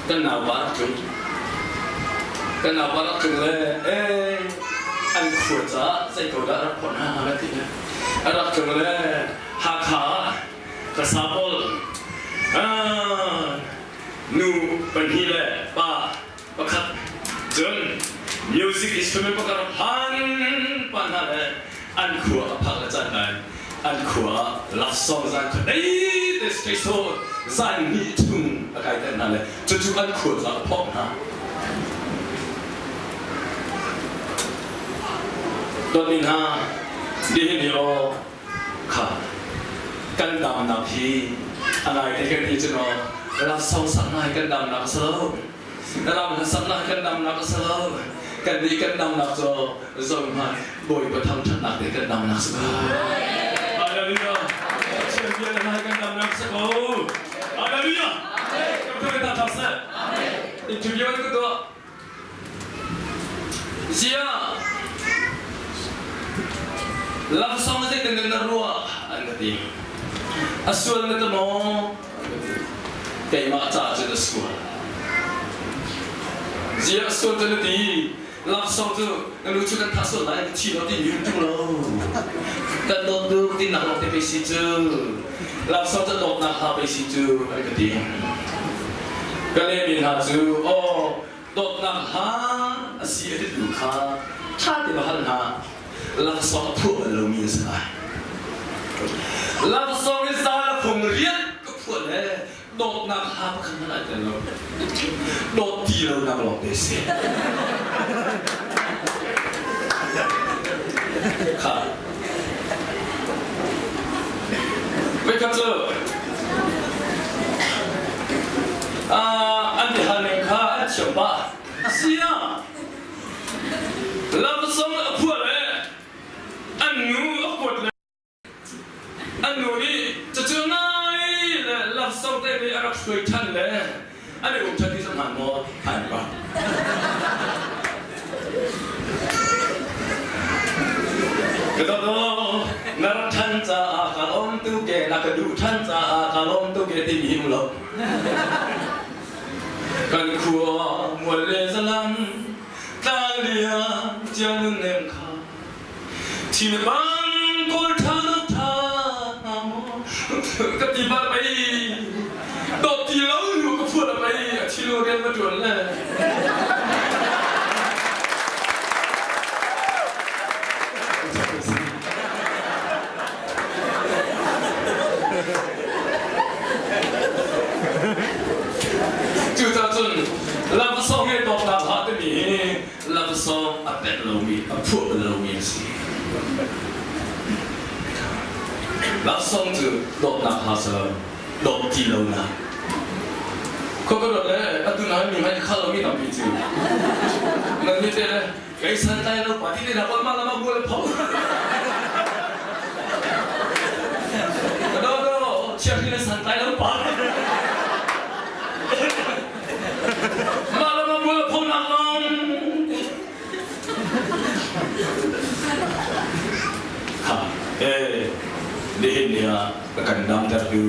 kan naupa rak tlung. Kan naupa rak tlung le eh an khua caah zei ko dah rak phorh hna hnga ti a rak tlung le Hakha ah ka sa pawl nu pahnih le pa pakhat cun music instrument pakhat rak phan pa hna le an khua a phak le caan ngai an khua ah laksawng zan kha dei te special zan hnih chung a kai ter hna le cucu an khua ca a phawk hna Dawtmi hna nihin hi aw kha kan damnak hi a ngai te kan ti cu naw laksawng sak ngai kan damnak a si lo ram hlasak kan damnak a si lo kan nih kan damnak cu zohhmanh Bawipa thangṭhatnak te kan damnak si ko. Hallelujah. Pathian bia le hna kan damnak si ko. Hallelujah. Kan thawng ta thang seh. Interview an ka tuah. Zia laksawng zei kan na ruah an ka ti. A sual na ta maw? Keimah ca cun a sual. Ziah sual cu na ti? Laksawng cu na nu cu kan thah sual lai ka thi lo ti mi tung lo. Kan dawt tuk ti nak lawng te pei si cu. Laksawng cu dawtnak ha pei si cu an ka ti. Ka lehmi hna cu aw dawtnak ha a si a ti tu kha ṭha te va hal hna. Laksawng a phuah bal lomi an si lai. Laksawng i zal a phung rian ka phuah le dawtnak hla pakhat hmanh ai tel lo. Dawt ti lonak lawng te si. Kha. Voikhat cu an ti hal ning kha an thiam pah. Sia lamsong a phuah le an nu a kuat le An nu nih cucu ngai le lamsong te nih a rak hruai ṭhan le an i um ṭhan ti cu hmaan maw? Hmaan pa. Ka dawt na rak ṭhan caah ka lawm tuk e, na ka duh ṭhan caah ka lawm tuk e timi hi um lo. Kan khua mual le zalam tlang liam cia nunnem kha Thil bang kawl ṭha na ṭha hnga maw? Ka ti bal pei. Dawt ti lo nu ka phuat pei a thil rian va ṭuan le. Cucaah cun lamsawng he dawtnak hlah timi hi laksawng a pek lomi a phuah bal lomi a si. Laksawng cu dawtnak ha si lo, dawt ti lonak. Khuakarot le atu na mi hmanh khal lomi tampi cu nan mi te le kei santlai lo pa ti te na kol ma lama bual pho. Do do chiahri le santlai lo pa. Mah le mah mualphonak lawng ha eh nihin ni ah ka kan damtertu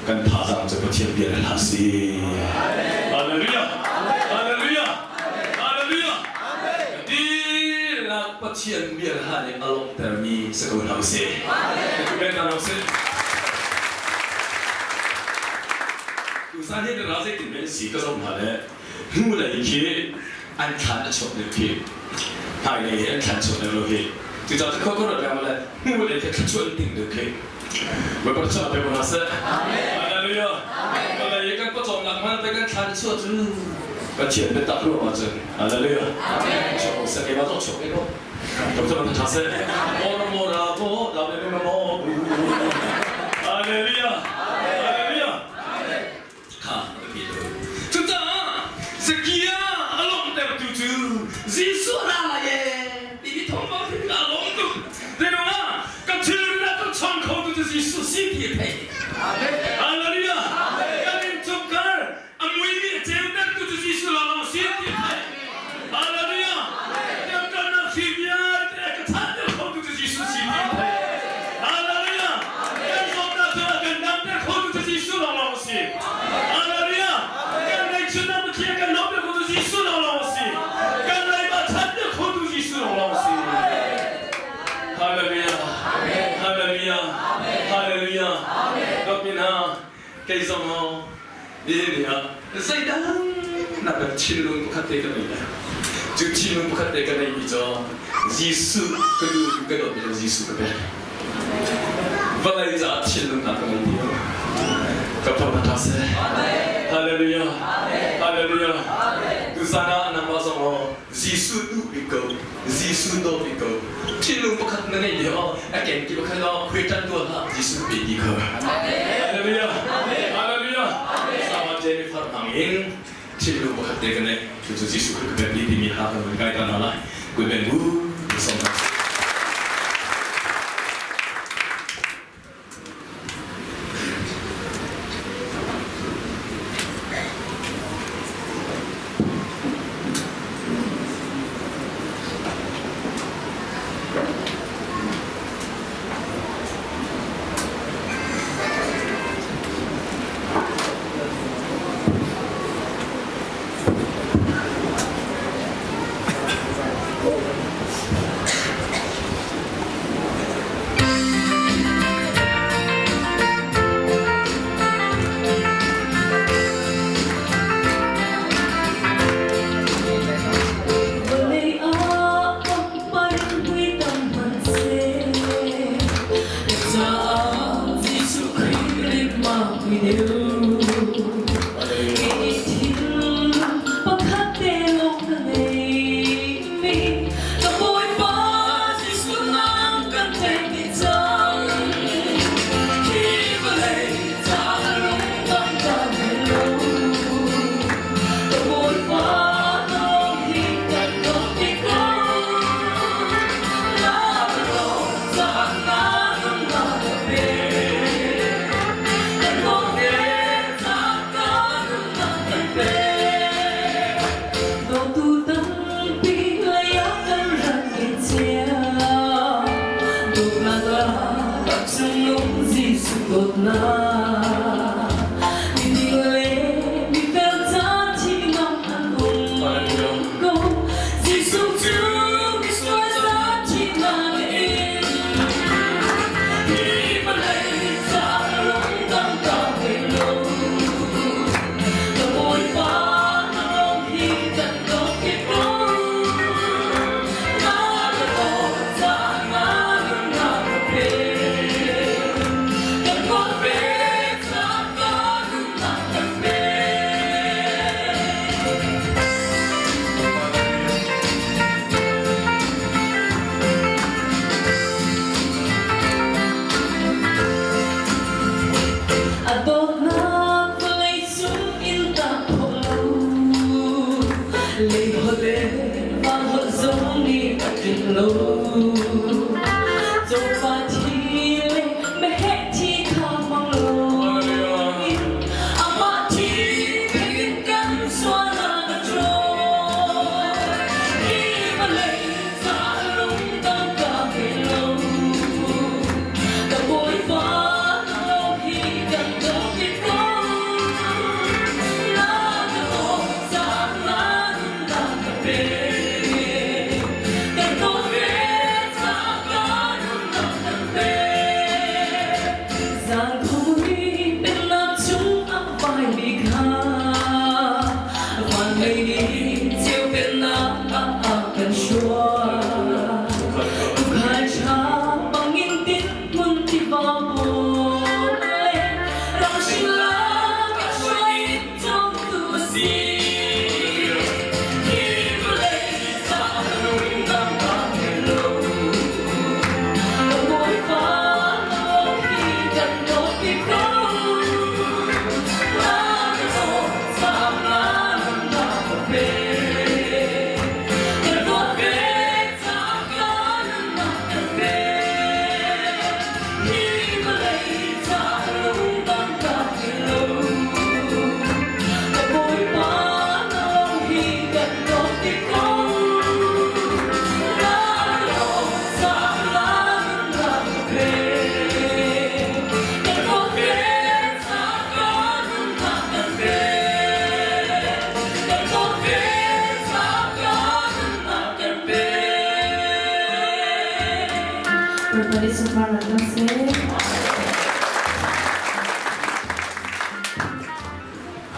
kan thazaang cu Pathian bia le hla si. Hallelujah. Hallelujah. Hallelujah. Dihlak Pathian bia le hla nih a lawmhtermi si ko hna usih. Amen. Amen. Tuzan hi na zeitin men si ka zoh hna le hnulei khi an thlan a chuak deuh khi hmailei hi an thlan chuak deuh lo hi cucaah cu khua ka ruat lengmang le hnulei khi thluachuah an ting deuh khi Bawipa chuah pe ko hna seh Hallelujah Vawlei i kan pawcawmnak hman pe kan thlan chuah cu Pathian biatak ruang ah cun Hallelujah chuak ko seh keimah zong chuak ve ko Dr. Tha seh Mora mora bo la be me mo Hallelujah Hallelujah Kha a biapi tuk. Cucaah Zakia a lawmhtertu cu Jesuh a ra lai ee timi thawngpang theih tikah a lawm tuk. Zeiruangah ka thilri ah ka chawng khotu cu Jesuh si ti a theih. Hallelujah! Kan innchungkhar a muimi a ceutertu cu Jesuh lawnglawng si ti a theih. Hallelujah! Kan kalnak hri vialte a ka chanter khotu cu Jesuh si ti a theih. Hallelujah! Kan zawtnak cu a kan damter khotu cu Jesuh lawnglawng a si. Hallelujah! Kan ngaihchunnak Pathian kan lawmter khotu Jesuh lawnglawng a si. Kan leiba chanter khotu Jesuh lawnglawng a si. Hallelujah! Hallelujah! Hallelujah! Dawtmi hna, kei zong nihin ni ah zeidang nak thinlung pakhat te ka nei le cu thinlung pakhat te ka neimi cu Jesuh ka duh ka dawtmi cu Jesuh ka pek vawlei caah thinlung nak ka ngei ti lo ka thawng ṭha seh Hallelujah Hallelujah tuzan ah nangmah zong aw Jesuh duh bik ko Jesuh dawt bik ko thinlung pakhat na ngeih lio a kenki pakhat aw khui ṭan tuah hlah Jesuh pe ti kho Hallelujah Hallelujah Sama Jennifer hmang in thinlung pakhat te ka neih cu cu Jesuh Khrih ka pek ti timi hla kan kai ta hna lai kui ben bu som hna Vawlei ah pangpar vui tam hmanhseh, na caah Jesuh Khrih ritmak i deuh. Kei thil pakhat te lawng ka ngeimi, ka Bawipa. Dawtnak ah cungnung Jesuh dawtnak Miding le mifel ca thihnak an um ko Jesuh cu misual ca thihnak a in Hi vawlei caah lungdang ka ngei lo Ka Bawipa na lawng hi kan dawt bik ko Na ka dawt caah na nunnak ka pe Kan dawt ve caah ka nunnak kan pe. A dawtnak vawlei cung in dah khawh lo lei holh le van holh zong nih a tlinh lo cawfa thi le meheh thi kha hmang lo in amah thi in kan sualnak a ṭhawl hi vawlei caah lungdang ka ngei lo Ka Bawipa hi kan dawt ko. Na ka dawt caah na nunnak ka pe. Kan dawt ve caah ka nunnak kan pe. Zan khumui pennak chung a vaimi kha van lei nih ceu pennak ah kan hruai. Tukhal ṭha bangin hmun tiva pawl le ramhring lak a hruai cawmtu a si. Hi vawlei caah lungdang aa ngei lo. Ka Bawipa hi kan dawt bik ko. Na ka dawt caah na nunnak ka pe. Ka dawt ve caah ka nunnak kan pe. Hi vawlei caah lungdang ka ngei lo. Ka Bawipa nang hi kan dawt bik ko. Na dawt caah na nunnak ka pe. Ka dawt ve caah ka nunnak kan pe. Ka dawt ve caah ka nunnak kan pe. Bawipa nih sunparnak kan seh.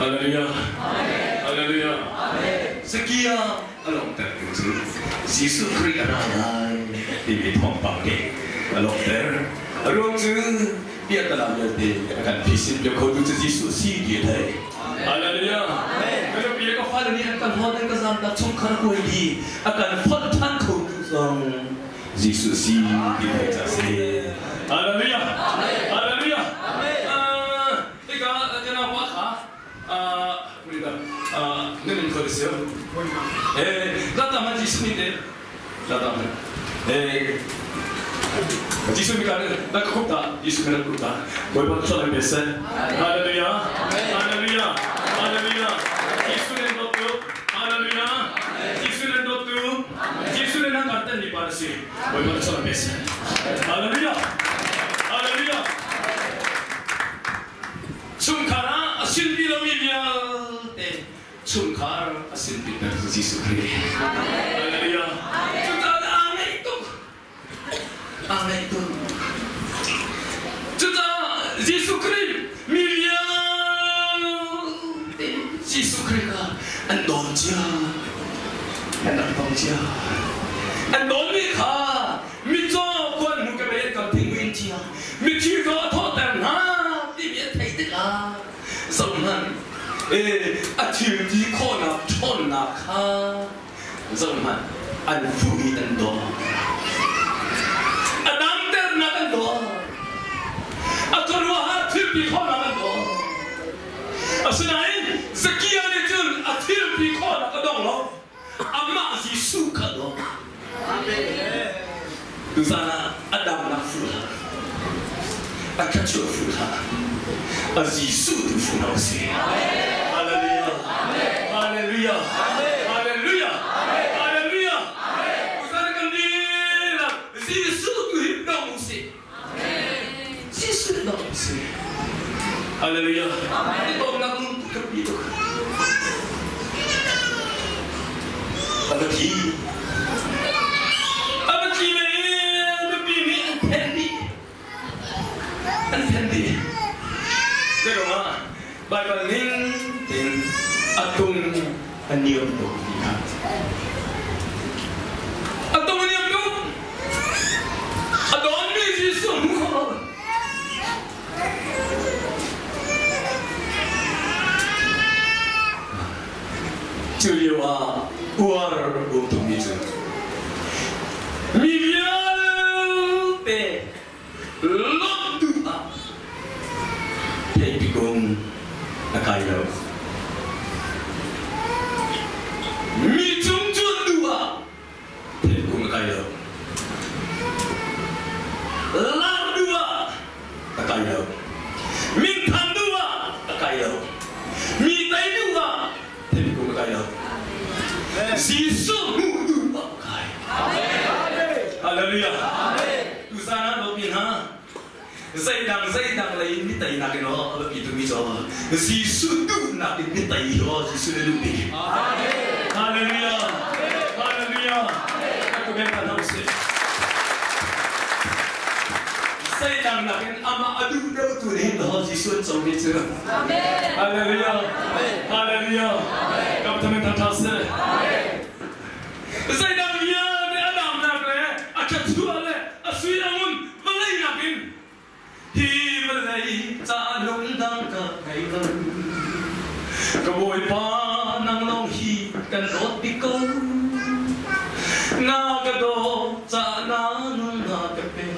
Hallelujah. Hallelujah. Sakia a lawmhter tu cu Jesuh Khrih a ra lai timi thawngpang nih a lawmhter. A ruang cu piahtana vialte a kan phisin lio kho tu cu Jesuh si ti a theih. Hallelujah. Ka nupi le ka fale nih an kan hlawt an ka zamtak chungkhar kuai di a kan fonh ṭhan kho tu zong Jesuh si ti theih ca si. Hallelujah. Hallelujah. Tikah kana pa kha na min khoi si eh lata man Jesuh ni te lata man eh Jesuh mi kan na ka kup ta Jesuh kan kup ta Bawipa thla pe se Hallelujah Hallelujah Hallelujah Jesuh nen dawt tu Hallelujah Jesuh nen dawt tu Jesuh nen han kan ni pa na si Bawipa thla pe se Hallelujah Hallelujah Chungkhar ah a sinpi lomi vialte chungkhar a sinpiter cu Jesuh Khrih. Hallelujah. Cucaah aa ngeih tuk. Aa ngeih tuk. Cucaah Jesuh Khrih mi vialte Jesuh Khrih kha an dawn cia. An rak dong cia. An dawnmi kha mitcaw kuan hmu ka bei an kam thing cia mithi ka thawhter hna timi an theih tikah zohhmanh a thil ti khawhnak ṭhawnnak kha zohhmanh an fuh i an daw a damternak an daw a khuaruahhar thil ti khawhnak an daw asinain Zakia nih cun a thil ti khawhnak a dong lo Amah Jesuh kha daw. Tuzan ah a damnak fuh hlah. A thluachuah fuh hlah. A Jesuh tu fuh hna usih. Hallelujah. Hallelujah. Hallelujah. Hallelujah. Tuzan kan dihlak Jesuh tu hi dong usih. Zeidah a si? Hallelujah. I dawtnak nun ka pi tuk. A va thi. A va thi le mipi nih an then dih. An then dih. Zeiruangah Baibal ning tein a tung a niam tuk ti kha. A tung a niam tuk. A dawnmi Jesuh hmu kho lo. Cu lio ah uar um tukmi cu mi vialte lawmh duh ah theipi kung a kai lo. Mi cung cuan duh ah theipi kung a kai lo. Lar duh ah a kai lo. Minthan duh ah a kai lo. Mi tei duh ah theipi kung a kai lo. Jesuh hmuh duh ah a kai. Hallelujah. Tuzan ah dawtmi hna, zeidang zeidang lei in mi teinak in aw a biapi tukmi cu Jesuh duhnak in mi tei hi aw Jesuh nih a duh bik. Hallelujah. Hallelujah. Ka ben kan hau sih. Zeidang nakin amah a duh deuh tu nih hin Jesuh an co mi cu. Hallelujah. Hallelujah. Kam thamin tha tha seh. Zeidang vialte a damnak le a ṭhatchuah le a sui a ngun vawlei nakin hi vawlei ca lungdang ka ngei lo. Ka Bawipa nang lawng hi kan dawt bik ko. Na ka dawt ca na nunnak ka pe.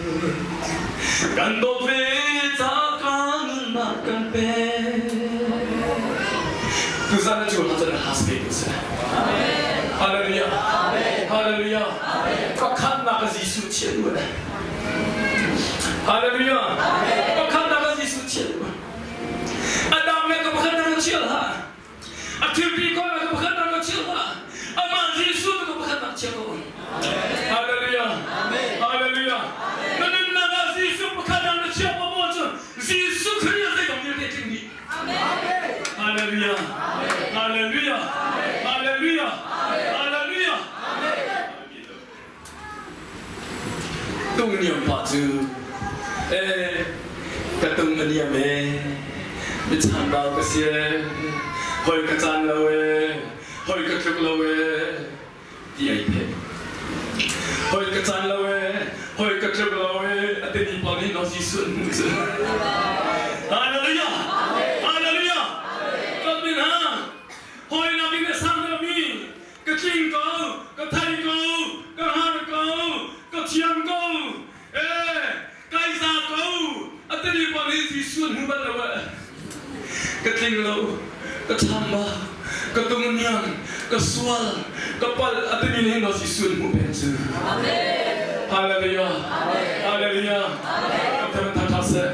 Kan dawt ve ca ka nunnak kan pe. Tuzan na cu hla cun has pe ko seh. Hallelujah. Hallelujah. Pakhatnak ah Jesuh chiah duh. Hallelujah. Pakhatnak ah Jesuh chiah duh. A dang le ka pakhatnak ah chiah hlah. A thilpi ko ka pakhatnak ah chiah hlah. Amah Jesuh ka pakhatnak chiah ko. Hallelujah. Hallelujah. Na nunnak ah Jesuh pakhatnak na chiah ko maw cun Jesuh Khrih ah zeidang vialte tling dih. Hallelujah. Hallelujah. Hallelujah. Hallelujah. Tung niam pa cu eh ka tung a niam e biachan bal ka si e hoi ka caan lo e hoi ka tluk lo e ti ai phe hoi ka caan lo e hoi ka tluk lo e a timi pawl nih no Jesuh an hmuh cu. Hallelujah! Hallelujah! Kan min ha hoi nak in a sang deuhmi ka tling ko ka thei ko ka har ko ka thiam ko eh kai za ko a timi pawl nih Jesuh an hmu bal lo eh ka tling lo ka ṭhamba ka tungniang ka sual ka palh a timi nih hin Jesuh an hmuh peng cu. Hallelujah. Hallelujah. Kan tha tha seh.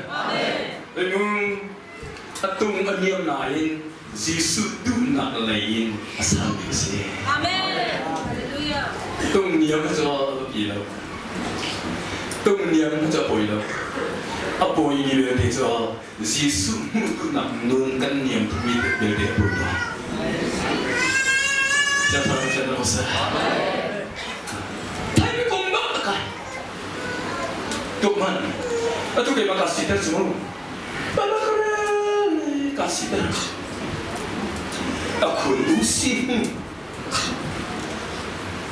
Minung a tung a niam nain Jesuh duhnak lei in a sang bik a si. Amen. Hallelujah. Tung niam cu a biapi lo. Tung niam cu a poi lo. A pawimi vialte cu Jesuh hmuh duhnak nun kan niam tukmi vialte a poi lo. Siangthar Pathian na seh. Thai kong bak a kai. Tuk man. Atu keimah ka siter cu. Balak ka siter. A khun u si.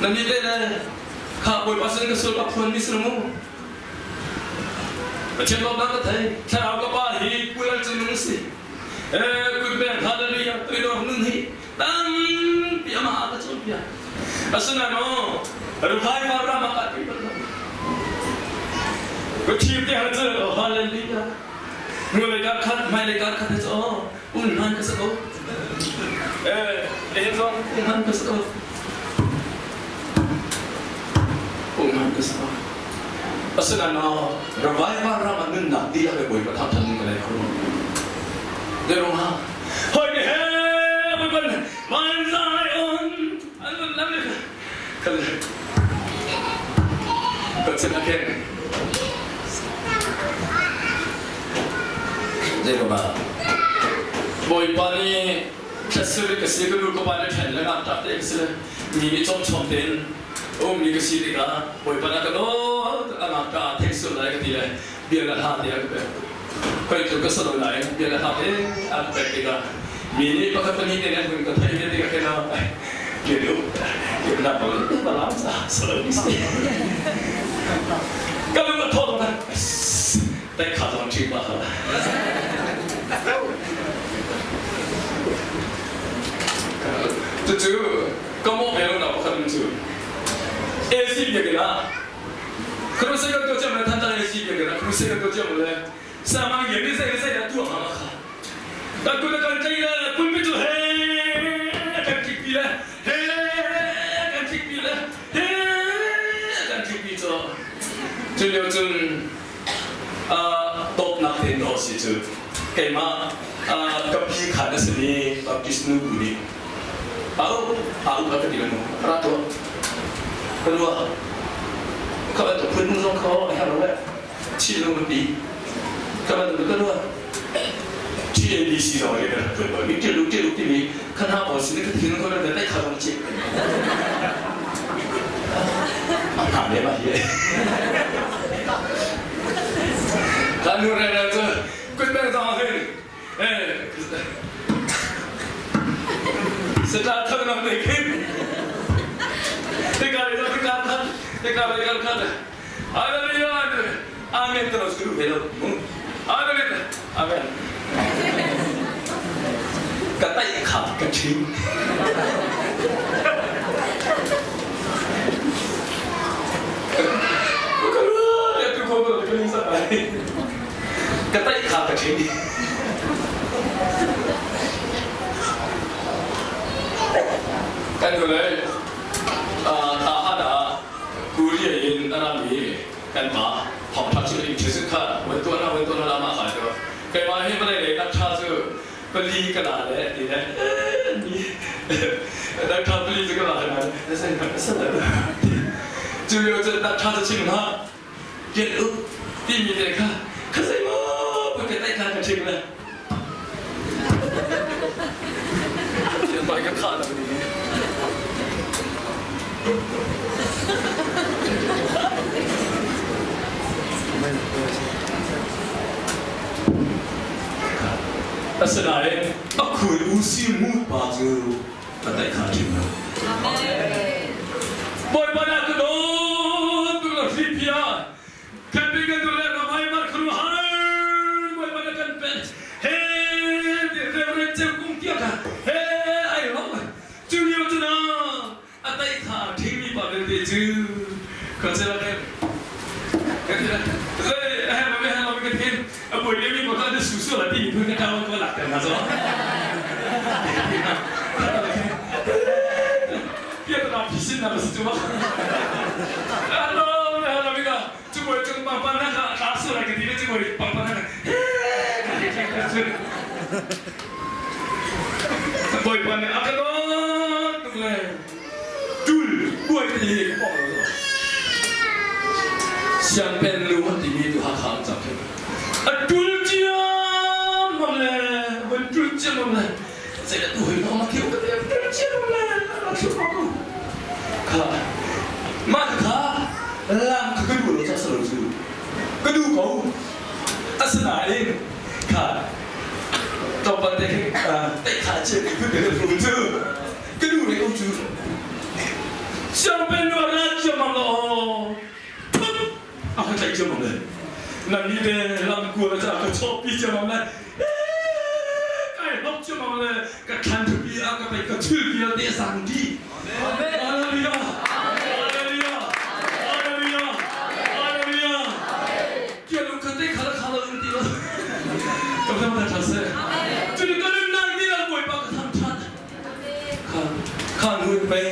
Na mi te le kha Bawipa sin ka sul a phuan mi si mu. Pathian lawmnak ka thei. Thlarau ka pa hi kulal cu nung si. Kutbeng hallelujah tuidor nun hi tampi amah a ka cawnpiak. Asinain maw revival ram ah kaa ti bal lo. Ka thim te hal cu hallelujah. Hnulei kar khat, hmailei kar khat cu oh un hman ka si ko. Eh, ehin zong un hman ka si ko. Un hman ka si ko. Asinain maw revival ram ah nunnak dihlak le Bawipa thangṭhat ning ka nei kho. Zeirung ha? Hoi ni he Bawipa van Zion an nun lam ni kan kan sin a khen. Zeiruangah? Bawipa nih thlasir ka si, ka nu ka pa nih ṭhen le ngakṭah te ka si le mi nih cawmchawm tein a ummi ka si tikah Bawipa nih a ka dawt, a ngakṭah ah theih sual lai ka ti le bia le hla te a ka pek. Khoi tluk ka si lo nain bia le hla te a ka pek tikah mi nih pakhat pahnih te nih an hun ka theih ve tikah khin ah ke lu ke na bang balam sa salo ni si. Ka lung a thaw tuk. แต่ขาดลองชิมป่ะครับCucu ka mawh ve lo na pakhat cu AC biakinn ah crusade kan tuah ciam le Thantlang AC biakinn ah crusade kan tuah ciam le samang lian ni zei zei dah tuah hnga ma kha kan kut kan tlai le pulpit cu he kan tlik pi le he kan tlik pi le he kan tlik pi cu cu lio cun dawtnak tein dawh si cu keimah ka pi khan a simi Baptist nu bu nih au au ka ti mu ra tuah ka lua ka bantuk phun zong kho a herh lo le chi lu pi ka bantuk ka lua TABC zong le kan tuan ko mi tilu tilu timi khan ha pawl sin ka thin ko le dai kha rong chi a ne ma hi kan nu re re cu kut beng zong hin eh seta thang nam ne khin te ka le te ka khat te ka le kan khat Hallelujah amen te lo suru ve lo amen amen ka tai kha ka chim ka tai kha ka chim kan nu le ta han ah Korea in a rami kan pa thawngṭha cu in thil kha van tuah na van tuah na lama kha cu keimah hi vawlei lei nakṭha cu pali ka la le ti le nakṭha pali cu ka la na na sen na sen cu lio cu nakṭha cu chim hlah get up timi te kha kha zei maw ka tai kha ka chim le Bai ka khah lo ni. Asinain a khul u si mu pa cu ka taih kha ṭhim lo. Bawipa nih a ka dawt tuk lo hripia kan bi kan le ramai mar khru har Bawipa nih kan pe he reverend ceu kung tia kha he ai lo cu lio cu na a taih kha ṭhingmi pa vialte cu ka cela kan zai he ma me ha ma ka thin a poi le mi pa kha su su la ti mi phun ka taw ko lak ter na zo pia ta phi sin na ba si chu ma hello hello mi ka chu boi chung pang pan na ka ta su la ka ti le chu boi pang pan na boi pan a ka don tuk le tul buai ti hi ka pong lo siangpen lu an timi tu Hakha an cak a tul ciammam le van tul ciammam le zei tu hoi no ma khiu ka te tul ciammam le ma khiu ko ku kha ma kha lam kha ka du lo cha salo chu ka du ko asinain kha tlawmpal te khin te kha che ku te ku chu ka nu le ko cu siangpen nu a rat ciammam lo phut a ka tlaih ciammam le na mi te lam kual ca ka chawpi ciammam le kai hlok ciammam le ka thlan thupi ah ka pei ka thil vialte sang di Hallelujah Hallelujah Hallelujah Hallelujah Kia lu kha te khala khala un ti lo ka tham tha se Cu ka nunnak ni la Bawipa ka tham than Kha nun pei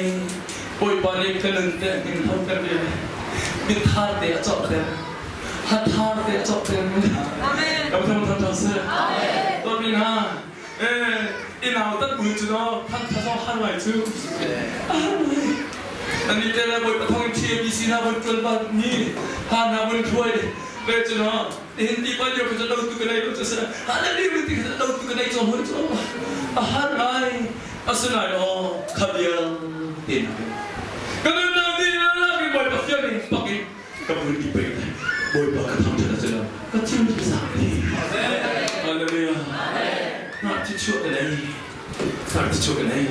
Bawipa nih ka nun te hmin ho kan ve min thar te a cawk te ha thar te a cawk te Amen. Ka tham tham tham se. Amen. Min ha eh inau tat bul chu no than tha zo har lai chu. Ani te le Bawipa thong in TABC na von tuan ba ni ha na von thuai. Ve cu no nihin ti pa lio kha lo tu ka nei lo cu sa hallelujah ti kha lo tu ka nei cho hoi cho a har ngai asinain aw kha vial te na ka nunnak ni na ki Bawipa fial in pak in ka vun i pe Bawipa ka thangṭhat a si lo ka thil za ti. Hallelujah. Na thi chuah ka nei na thi chuah ka nei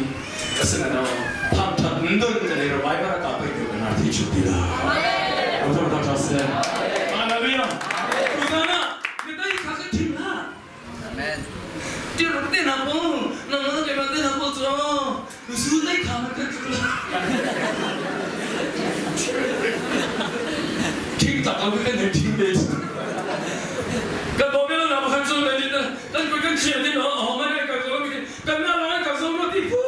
asinain aw thangṭhat nun ka nei revival ka pe ka na thi chuah ti la. Thang thang thang se. Hallelujah. Tuzana mi tai kha ka thim la. Amen. Tir te na po nang na ke ma te na po chu zu dai kha ma ka chu la. Thing tak lo kan he thing be. Kan bo me na ba chu na ni na kan ko kan chia ti no ho ma ne ka zo mi kan na la ka zo no ti pu.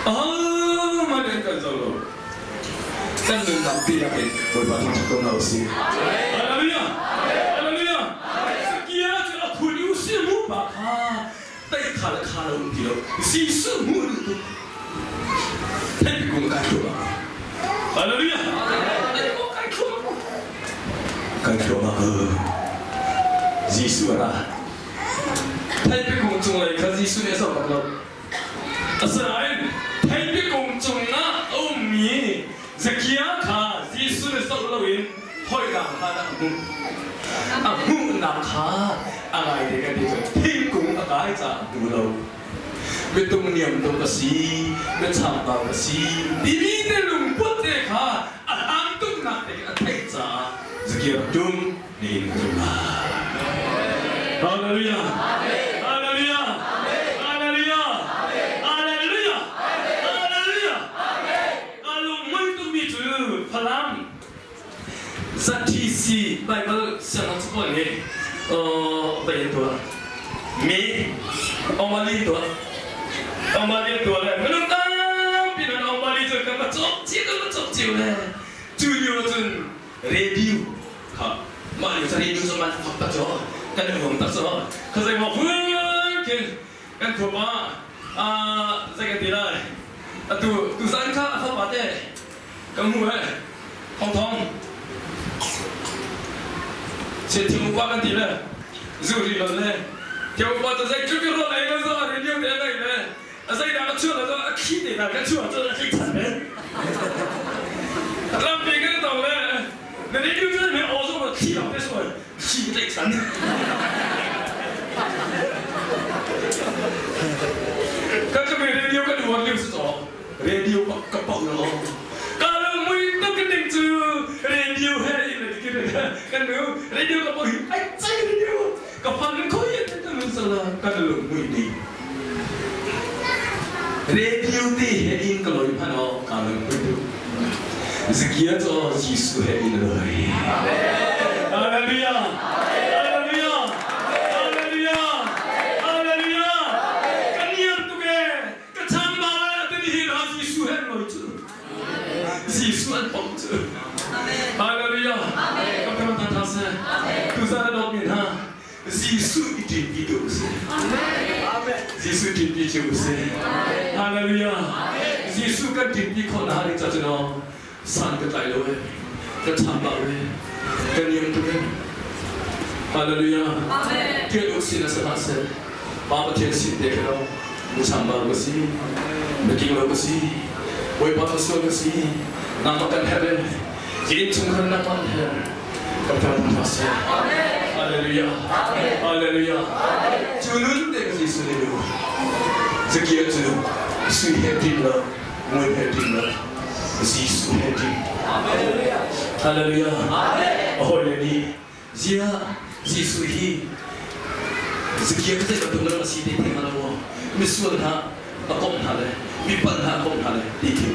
Oh ma ne ka zo lo. Kan nunnak dihlak in Bawipa thangṭhat ko hna u sih. Hallelujah! Hallelujah! Sakia cu a khul i usih mu pa kha tei kha le kha lo um ti lo. Jesuh hmuh duh tuk. Theipi kung kai thluahmah. Hallelujah! Theipi kung kai thluahmah. Kai thluahmah ko. Jesuh a ra. Theipi kung cunglei kha Jesuh nih a zoh bak lo. Asinain theipi kung cungah a ummi Zakia kha Jesuh nih zoh loin hawinak kha a hmuh. A hmuhnak kha a ngai te kan ti cun thingkung a kai caah a hmu lo. Mitung niam tuk a si, michambau a si timi te lungput te kha a hlang tuknak te a theih caah Zakia tum niin ka zum lai. Hallelujah! Hallelujah! Hallelujah! Hallelujah! Hallelujah! Ka lungmui tukmi cu Falam ZTC Bible sianginn pawl nih vei an tuah. Mi Omali tuah. Omali tuah le minung tampi nan Omali cu kan va cawk cio kan va cawk cio le cu lio cun radio kha mah lio cu radio cu man fak tak cu kan i huam tak cu kha zei maw khin kan khuapa zei kan ti lai atu tuzan kha a fapa te ka hmu he thong thong se thing upa kan ti le zu ri lo le thing upa cu zei tluk in rawl ei lo zo radio te ngai le a zeidah ka chuah lo a khi te na ka chuah cu a khi than ve lampi kan tong le na radio cu me aw zo khi lo te so khi tlaih chan kan ka me radio kan uar liu su to radio ka pau lo ka lo mui tuk ding cu radio he kan nu radio ka pau hi ai chai radio ka fan khoi te nu sala kan lung mui ni Radio te he in ka loi hmanh aw kaa lungput duh. Zakia cu Jesuh he in a loi. Hallelujah! Hallelujah! Hallelujah! Hallelujah! Ka niam tuk ee! Ka chambau ee! Timi hi na Jesuh he an loi cu. Jesuh an pom cu. Hallelujah! Ka phun tha tha seh. Tuzan a dawtmi hna, Jesuh i ṭinpi tu u si. Jesuh ṭinpi cio u si. Hallelujah. Jesuh kan ṭinpi khawh na ding ca cu no san ka tlai lo e. Ka chambau e. Ka niam tuk e. Hallelujah. Tial u si na sa hlah seh. Pa Pathian sin te kha no mi chambau ka si. Miking lo ka si. Bawipa ka sual ka si. Nangmah kan herh e. Innchungkhar na kan herh. Kan thangṭhat hna seh. Hallelujah. Hallelujah. Cu nun te ka Jesuh nih lu. Zakia cu sui he ṭim lo, ngun he ṭim lo, Jesuh he ṭim. Hallelujah. A hawile nih zia Jesuh hi Zakia ka zei bantuk minung a si ti thei hnga lo maw? Misual hna a komh hna le mipal hna a komh hna le ti khi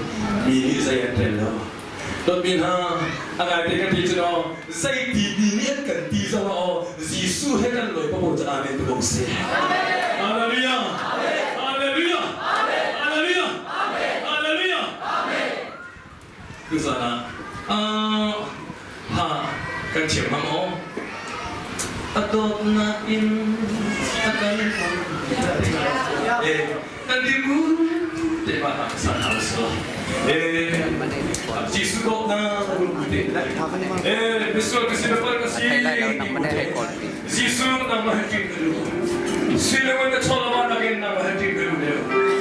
mi nih zei an rel lo. Dawtmi hna, a ngaite kan ti cu naw, zeiti mi nih an kan ti zong ah aw, Jesuh he kan lawi papoh cu amen ti ko sih. Hallelujah! Hallelujah! Hallelujah! Hallelujah! Tuzan ah, ah, ha, kan thiam hnga maw? A dawtnak in a kan Eh, kan dirhmun te mah san hau sila. Jesuh dawtnak lungput eh misual ka si mapal ka si Jesuh nangmah he ṭin ka duh siloin ka chawlama nakin nangmah he ṭin ka duh deuh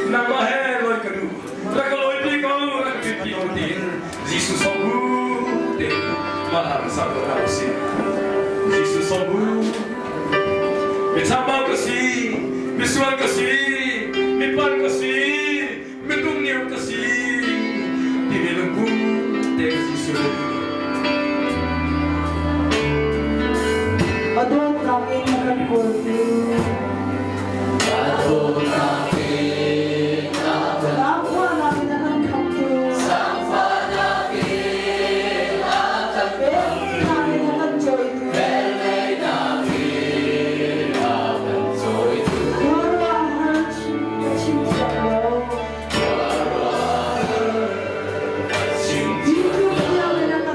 nangmah he loi ka duh rak ka lawi pi ko rak ka ṭin pi ko tiin Jesuh sawm bu tein mah hla kan sa ko hna usih Jesuh sawm bu michambau ka si misual ka si mipal ka si Mitung niam ka si timi lungput te Jesuh A dawtnak in a kan kawltu. A dawtnak in a kan Zaangfahnak in a kan khamhtu. Zaangfahnak in a kan Velngeihnak in a kan cawitu. Velngeihnak in a kan cawitu. Khuaruahhar chim ka chim thiam lo. Jesuh thiam in a kan.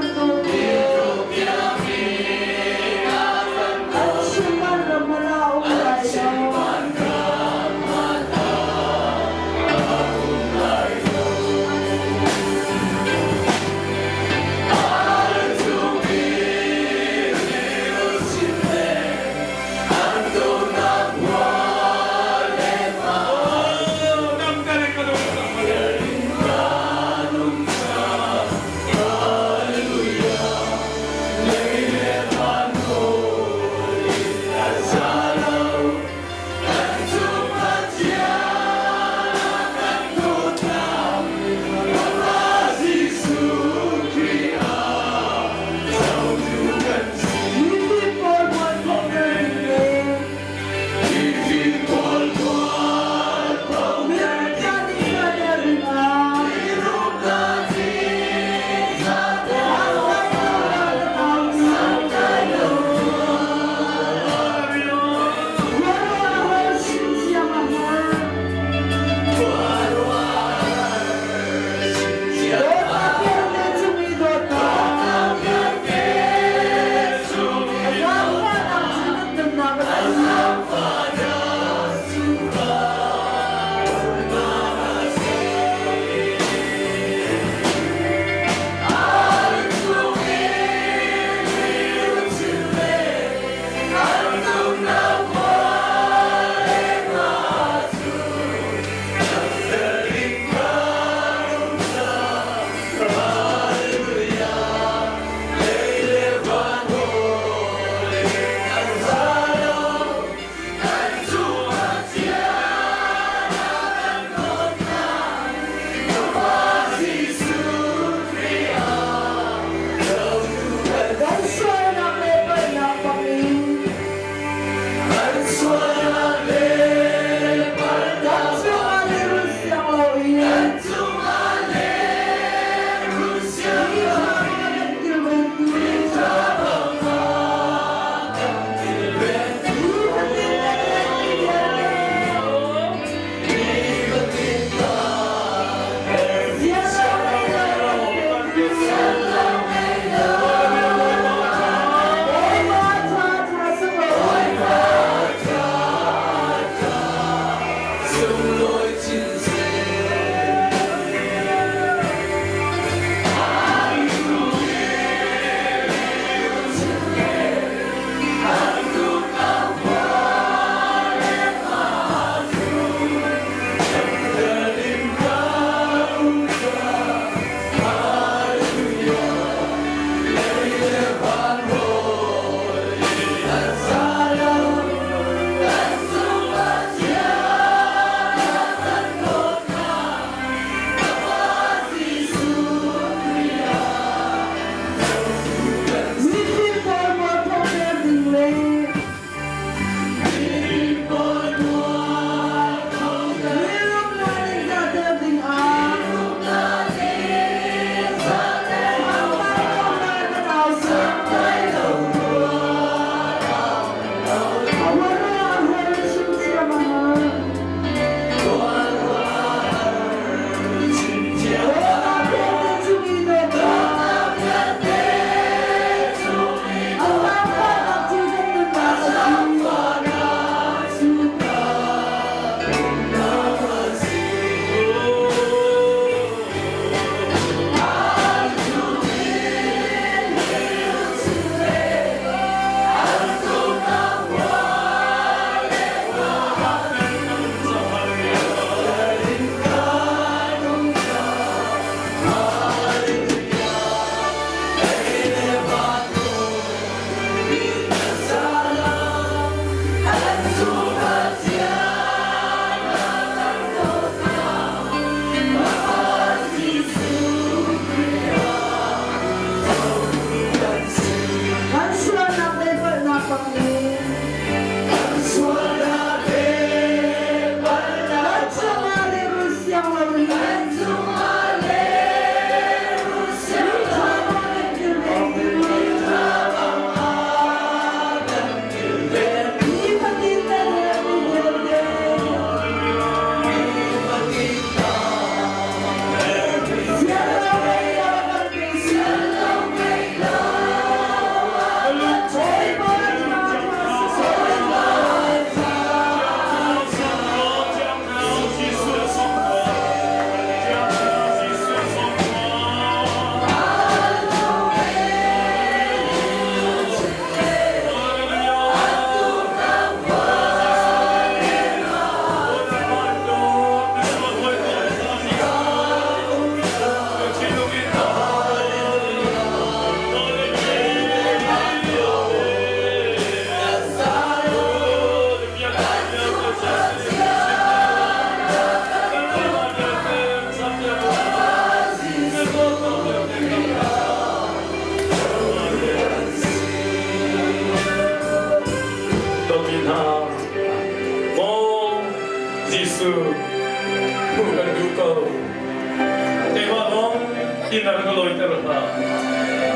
nih ka lawiter hlah.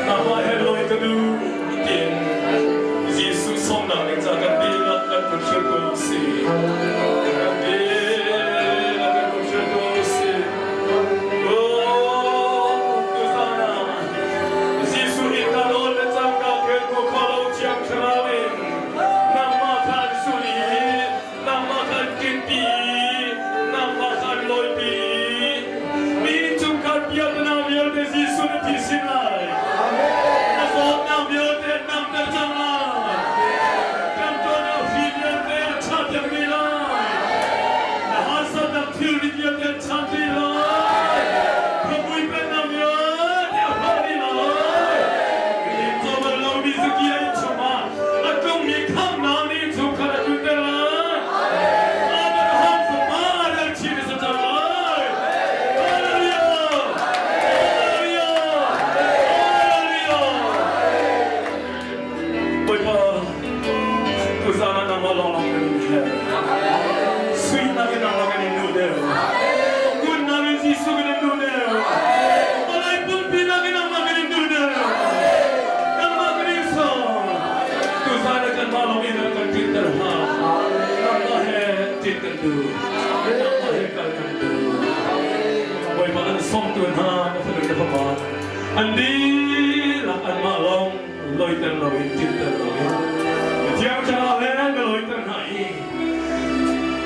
Nangmah he lawi ka duh tiin Jesuh sawmnak ning ca kan dihlak kan kun hrilh ko u sih. Kan dihlak kan kun hrilh ko u sih. Oh, tuzaan ah Jesuh inn ka lawn le cangka khen ko kho lo Thiang Thlarau in nangmah kha an sul i nangmah kha an ṭinpi i nangmah kha an lawipi i mi innchungkhar biaknak vialte Jesuh na thi sin lai. Na zawtnak vialte an damter cang lai. Kan tuahnak hri vialte an chahpiak dih lai. Na harsatnak thilri vialte an chah dih lai. Khuamui pennak vialte a hrawh dih lai. Nihin caw lomi zakia inn chungah a tlungmi khamnak nih chungkhar a tlunter lai. Abraham fapa ral chin a si cang lai. Hallelujah! Hallelujah! Hallelujah! Bawipa, tuzaan ah nangmah lawnglawng kan in herh. Suinak in nangmah kan in duh deuh. Ngunnak in Jesuh kan in duh deuh. Vawlei pumpi nakin nangmah kan in duh deuh. Nangmah kan in sawm. Tuzaan ah kanmah lawng in kan ṭinter hna. Nangmah he ṭin kan duh. Nangmah he kal kan duh. Bawipa an sawmtu hna na fanu na fapa an dihlak anmah lawng loiter loin ṭinter loin Thiang Thlarau he na loiter hna i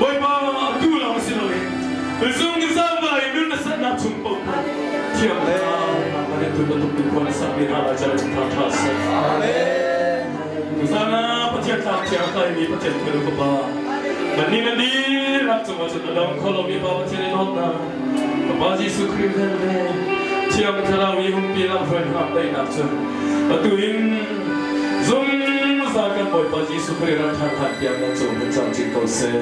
Bawipa atu lawng si loin zungzal vai nun na satnak chung paoh Thiang Thlarau nangmah nih tu bantuk tu khua na sak mi hna lai chan tha tha seh. Tuzaan ah Pathian tlak thiang kaimi Pathian phun ka pa. Nannih nan dihlak cungah cun a dong kho lomi Pa Pathian i dawtnak, ka Pa Jesuh Khrih vel le Thiang Thlarau i umpi lamhruai hngak daihnak cu atu in zungzal kan Bawipa Jesuh Khrih ram ṭhan hlan tiang nan cung hun camcin ko seh.